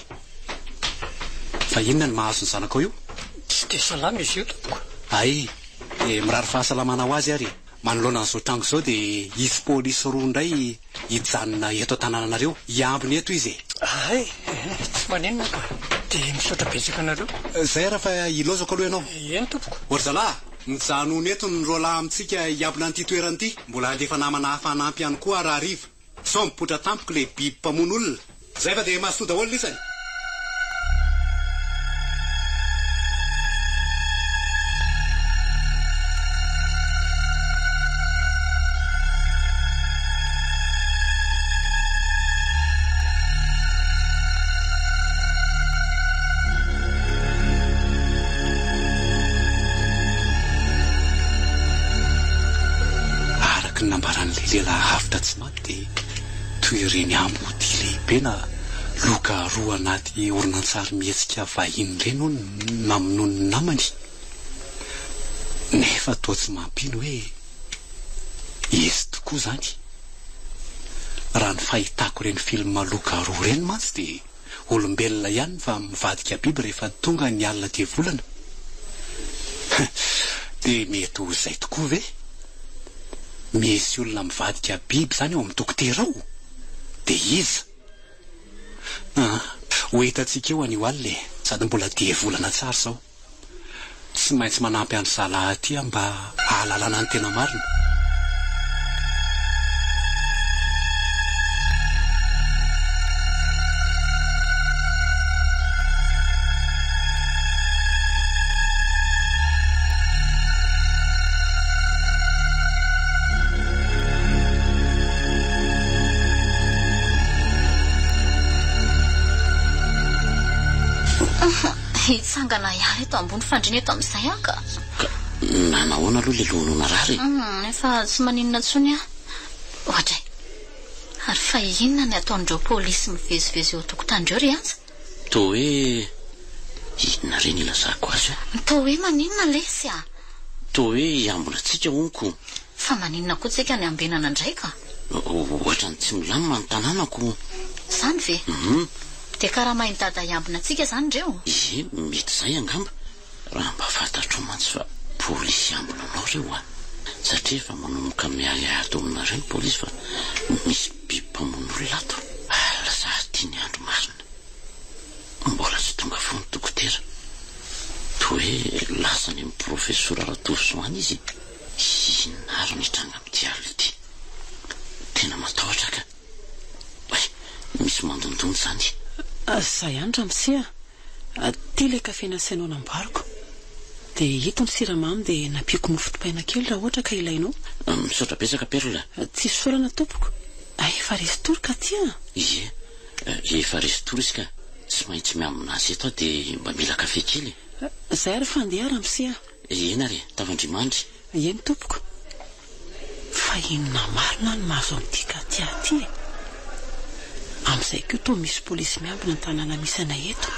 Fa inona no mahazo ny zanakao io? Tsy dia salama izy io tompoko. Hay, dia mirary fahasalamana ho azy ary e! Manoloana an'izao tranga izao dia hisy polisy roa indray hijanona eto an-tanànanareo. Hiambina eto izy e! Hay, tsy maninona ka. Dia misaotra betsaka anareo. Izay ary fa ilaozako aloha ianao. Eny tompoko. O ry zalahy! Mijanona eto ny roalahy amintsika hiambina an'ity toerana ity. Mbola handefa namana hafa hanampy ihany koa aho rahariva. Sao mipoitra tampoka ilay biby mpamono olona. Zay fa dia mazotoa daholo lisany. Araka ny nambaran'ilay lehilahy avotra tsy maty dia toy ireny ambodia lehibe na loup-garou anaty horonantsarimihetsika vahiny ireny hono no namonoany ny namany. Nefa toa tsy mampino hoe izy tokoa izany. Raha ny fahitako ireny film loup-garou ireny mantsy dia Olombelona ihany fa mivadika biby rehefa tonga ny alina diavolana. Dia mety ho izay tokoa ve? Misy olona mivadika biby izany ao amin'ny dokotera ao? Dia iza? Aa, ho hitantsika eo anio alina e, sady mbola diavolana tsara izao. Tsy maintsy manampy an-dry zalahy aty aho mba hahalalana ny tena marina. Hitsangana hiala eto ambony fandriana eto amin'izay aho ka. Ka nanahoana aloha ilay lohanao narary e? Hum, efa tsy maninona intsony aho. Oadray. Ary fa inona ny ataon'ireo polisy mivezivezy eo an-tokotany ireo ry Antsa? Toa hoe inona re ny ilazako azy io? Toa hoe maninona lesy a? Toa hoe hiambina antsika hono ko. Fa maninona koa tsika ny ambenana indray ka? Ohatran'ny tsy milamina ny tanàna ko. Izany ve? Hum. Dia karamain'i Dada hiambina antsika izany ireo? Ie, mety izay angamba. Raha mba fantatrao mantsy fa polisy hiambina anao ireo a! Satria efa manomboka miahiahy ato aminareo ny polisy fa misy biby mpamono olona ato. Alina sahady ny andro marina. Mbola tsy tonga foana ny dokotera. Toa hoe lasa any amin'ny profesora Ratovoson any izy e! Inona ary no hitranga amin'ity alina ity? Tena matahotra ka! Hay, misy mandondona izany. Zay ihany ramose a! Ity ilay kafe nasainao namboariko. Dia ito ny siramamy dia nampiako mofo dipaina kely raha ohatra ka ilainao. Misaotra betsaka Perle a! Tsy isaorana tompoko. Hay efa resy tory ka aty a! Ie, efa resy tory izy ka. Tsy maintsy miambina azy eto aho dia mba mila kafe kely e! Zay ary fa andeha ramose a! Eny ary e, tafandria-mandry. Eny tompoko. Fa inona marina no mahazo an'ity Katia ity e? Amin'izay koa toa misy polisy miambina ny tanàna misy anay eto.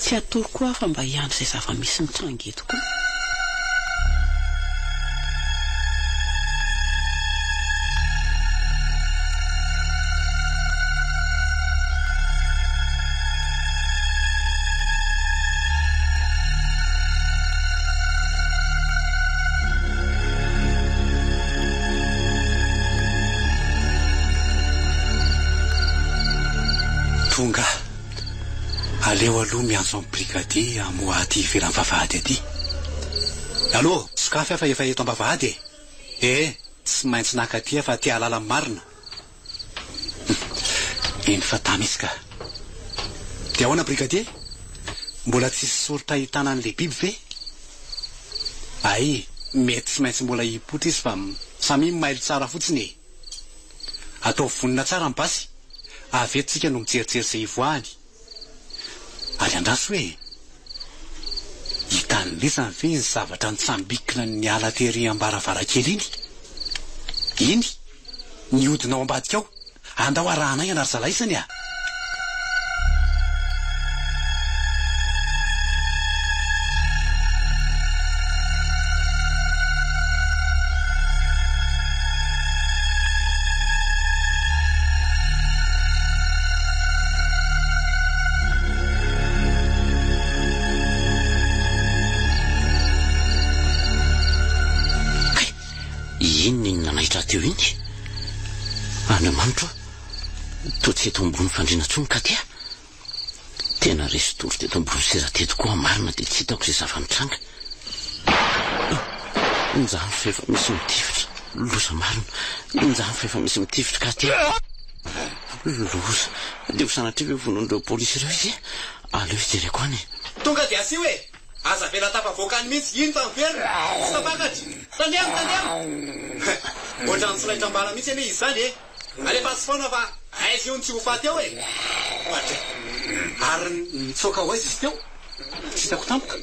Tsy hatory koa aho fa mba hiandry izay zava-misy mitranga eto koa. Tonga. Aleo aloha miantso an'i brigadier hamoha aty ivelan'ny vavahady aty. Allo, sokafy aho fa efa eto am-bavahady e! Eh, tsy maintsy naka aty aho fa te hahalala ny marina. Eny fa tamy izy ka. Dia ahoana brigadier? Mbola tsisy soritra ahitana an'ilay biby ve? Hay, mety tsy maintsy mbola hipoitra izy fa samia mailo tsara fotsiny e! Ataovy vonona tsara ny basy, avy eto tsika no mijerijery izay hivoahany. Ary andraso hoe, hitan'i lisany ve iny zavatra nitsambikina niala tery am-baravarankely iny? Iny? Nihodina ao ambadika ao. Andao arahana haingana ry zalahy isany a! Kay! Inona iny nanaitra ahy teo iny? Andriamanitro o! Toa tsy eto ambony fandriana intsony Katia. Tena resy tory teto ambony seza teto koa aho marina dia tsy hitako izay zava-nitranga. Injany fa efa misy mitifitra. Loza marina. Injany fa efa misy mitifitra Katia. Loza. Dia ho sanatria ve vonoin'ireo polisy ireo izy e? Aleo hijereko any e. Tonga dia asio e! Aza avela tafavoaka any mihitsy, iny fa miverina! Tsy tafakatra! Tandremo, tandremo! Ohatran'ny tsy raitra am-bala mihitsy anie izy izany e! Alefaso foana fa aiza io no tsy ho faty eo e! Oadray! Ary nitsoaka ho aiza izy teo? Tsy hitako tampoka.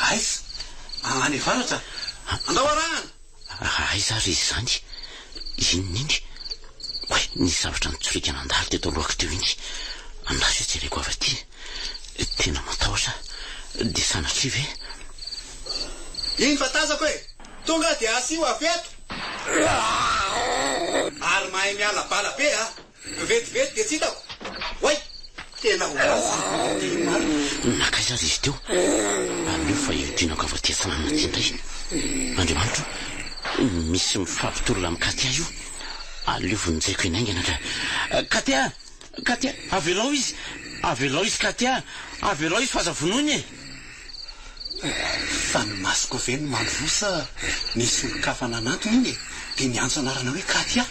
Aiza? Any avaratra? Andao arahana! Aiza ary izy izany? Inona iny? Oay, nisy zavatra nitsoriaka nandalo teto alohako teo iny. Andraso hijereko avy aty. Tena matahotra aho. Dia sanatria ve? Iny fa tazako e! Tonga dia asio avy eto! Ary mahay miala bala be a! Vetivety dia tsy hitako. Oay! Tena ho lasa be marina. Nankaiza ary izy teo? Aleo fa hiodinako avy aty atsinanana aty indray. Andriamanitro o! Misy mifampitolona amin'i Katia io. Aleo vonjeko eny haingana ka. Katia! Katia! Avelao izy! Avelao izy Katia! Avelao izy fa aza vonoina e! Fa ny masoko ve no mandroa sa nisy olon-kafa nanantona iny e? Dia niantso anarana hoe Katia.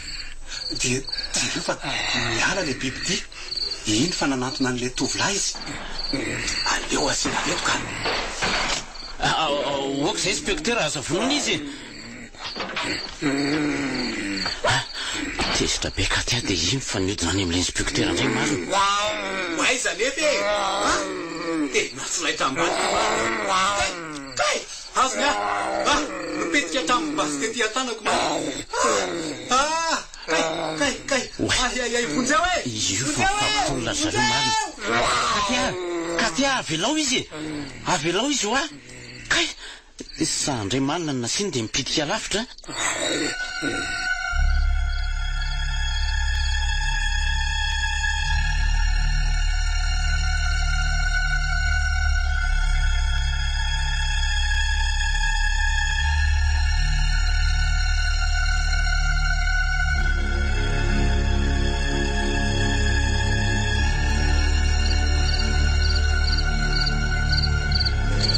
Dia jereo fa niala ilay bibidia. Iny fa nanantona an'ilay tovolahy izy. Aleo asiana reto ka. Ok izay inspecteur, aza vonoina izy e! Ah, tezitra be Katia dia iny fa niodina any amin'ilay inspecteur indray marina. Ho aiza anefa e? Ah! Tena tsy laitra ambadika marina. Kay! Kay! Azony ah! Ah! Nipetika hatramin'ny basy tety an-tanako marina. Ah! Ah! Kay! Kay! Kay! Ay ay ay! Vonjeo e! Io fa Vonjeo e! mifampitolona ry zareo marina. Katia! Katia! Avelao izy e! Avelao izy hoa! Kay! Za ndray malina no nasiany dia mipitika lavitra a!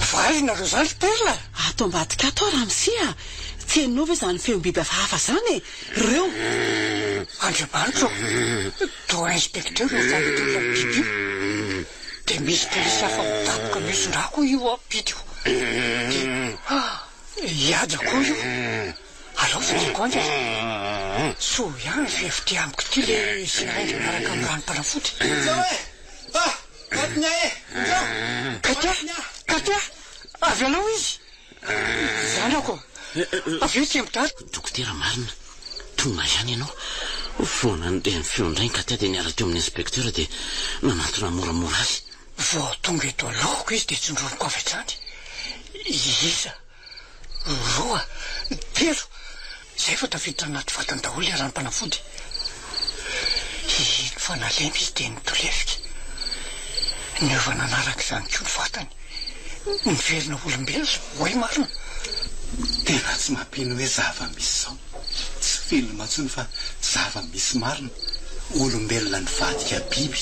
Fa aiza nareo zany ry Perla? Ato ambadika ato aho ramose a! Tsy henonao ve izany feom-biby hafahafa izany e? Ireo. Andriamanitra ô! Toa inspecteur io famotorana ny biby io. Dia misy polisy hafa midaboka mihosin-drà koa io ampita io. Dia ah! I Haja koa io. Alao fidiko haingana. Soa ihany ry FT amiko ity le seringue miaraka amin'ny ranom-panafody. Vonjeo e! Ah! Katia e! Vonjeo! Katia! Katia! Avelao izy! Zanako! Avy eo tsy mitady. Dokotera marina, tonga ihany ianao. Vao nandre ny feon-drainy Katia dia niala teo amin'ny inspecteur dia nanantona moramora azy. Vao tonga eto alohako izy dia tsindroniko avy hatrany. Isa, roa, telo, izay vao tafiditra anaty vatany daholo ilay ranom-panafody. Iny fa nalemy izy dia nitolefika. Niova nanaraka izany koa ny vatany. Niverina ho olombelona, oay marina. Tena tsy mampino hoe zava-misy izao. Tsy film intsony fa zava-misy marina. Olombelona nivadika biby.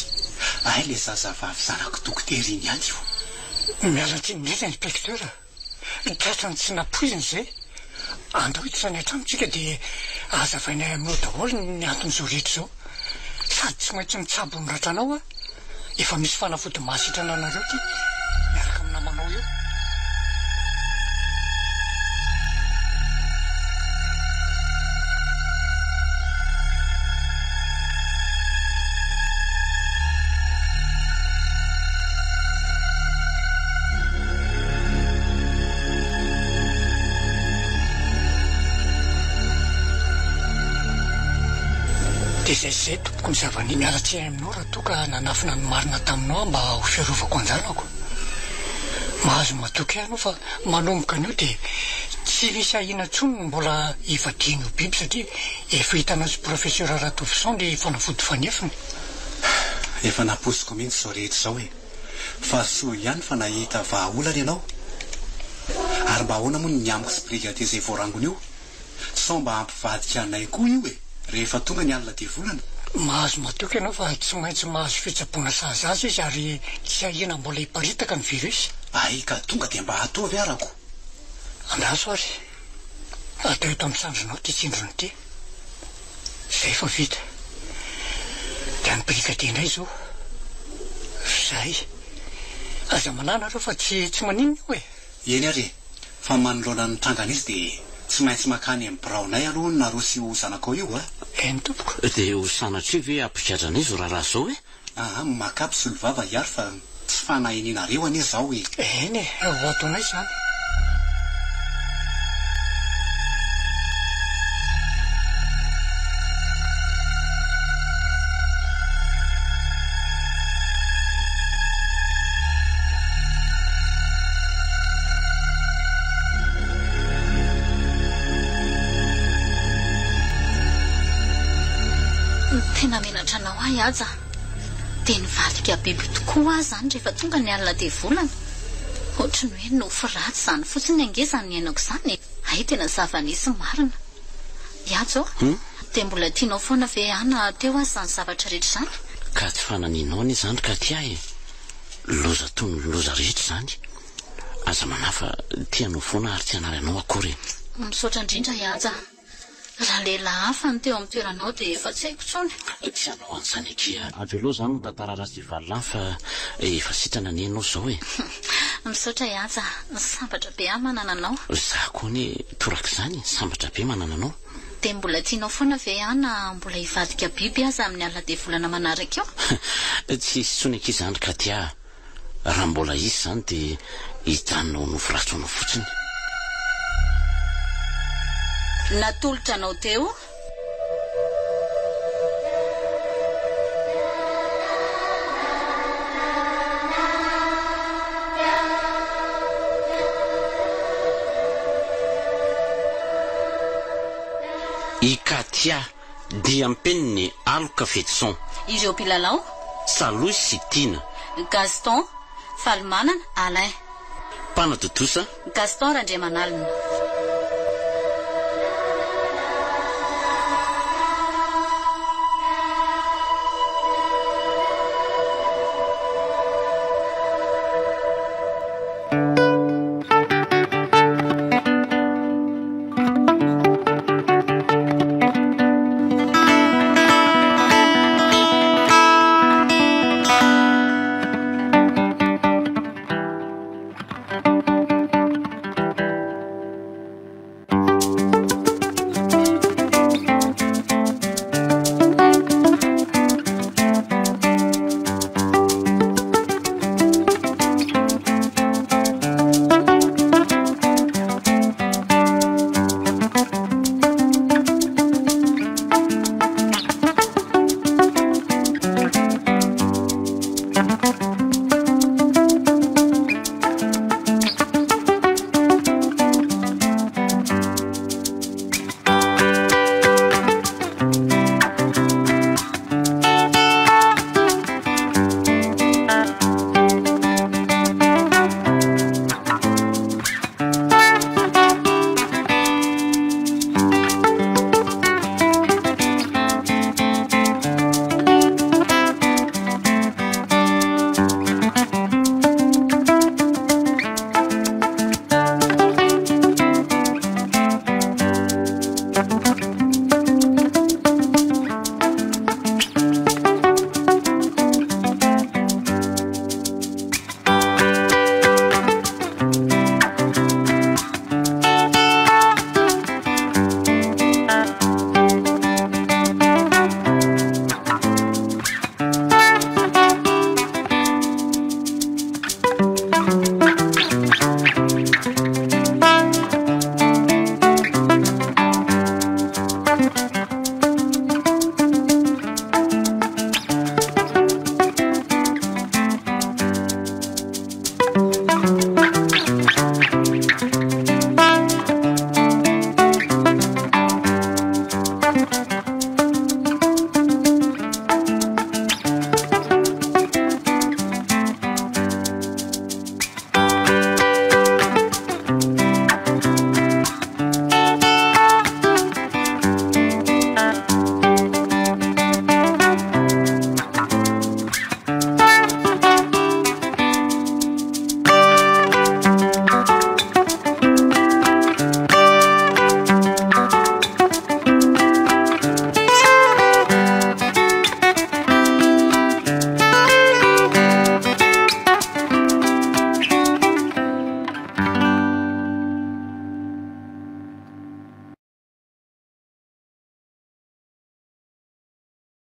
Hay le zazavavy zanak'i dokotera iny ihany io. Miala tsiny indrindra inspecteur a. Tratran'ny tsy nampoizina izay. Andao hiditra any an-trano tsika dia hazavainay aminao daholo ny anton'izao rehetra izao. Sady tsy maintsy mitsabo ny ratranao aho. Efa misy fanafody mahasitrana anareo ity miaraka amin'ny namanao eo. Dia izay sy izay tompoko ny zava-nisy. Miala tsiny aminao raha toa ka nanafina ny marina taminao aho mba ho fiarovako an-janako. Mahazo matoky ahy ianao fa manomboka anio dia tsy misy ahiana intsony ny mbola hivadian'io biby satria efa hitanao sy Professeur Ratovoson ny fanafody fanefiny. Efa nampoiziko mihitsy izao rehetra izao e! Fa soa ihany fa nahita vahaolana ianao. Ary mba ahoana moa ny amiko sy brigadier izay voarangona io? Sao mba hampivadika anay koa io e! Rehefa tonga ny alina dia volana. Mahazo matoky ianao fa tsy maintsy mahazo fitsaboana sahaza azy izy ary tsy ahiana mbola hiparitaka ny virus. Hay ka tonga dia mba ataovy arako. Andraso ary. Atao eto amin'ny sandrinao ity tsindrona ity. Izay efa vita. Dia any brigadier indray izao. Izay. Aza manahy nareo fa tsy tsy maninona io e. Eny ary e! Fa manoloana ny tranga nisy dia tsy maintsy makany amin'ny biraonay aloha nareo sy io zanakao io a! Eny tompoko. Dia ho sanatria ve hampigadra anay izao raharaha izao e? Aa maka mpisolovava hiaro fa tsy fanahininareo anie zao e! Eny e, ho ataonay izany. Tena menatra anao aho i Haja a! Dia nivadika biby tokoa aho izany rehefa tonga ny alina dia volana. Ohatry ny hoe nofy ratsy izany fotsiny ange izany niainako izany e! Hay tena zava-nisy marina. Ihajo a! Dia mbola tianao foana ve ahy na teo aza izany zavatra rehetra izany? Ka tsy fananianao anie izany Katia e! Loza toy ny loza rehetra izany. Aza manahy fa tia anao foana ary tsy hanary anao akory e! Misaotra indrindra Ihaja a! Raha lehilahy hafa no teo amin'ny toeranao dia efa tsy haiko intsony. Tsy hanao an'izany akia. Avelao izany ny tantara ratsy hivalona any fa efa sitrana anie ianao izao e. Misaotra i Haja, sambatra be aho manana anao. Izaho koa anie torak'izany, sambatra be manana anao. Dia mbola tianao foana ve aho na mbola hivadika biby aza amin'ny alina dia volana manaraka eo? Tsy hisy intsony akia izany Katia a. Raha mbola hisy izany dia hijanona ho nofy ratsy ho anao fotsiny. Natolotra anao teo. I Katia Diampeniny Aloka Fetison. Ireo mpilalao. Salohy sy Tiana. Gaston, Falimanana, Alain. Mpanatontosa. Gaston Randriamanalina.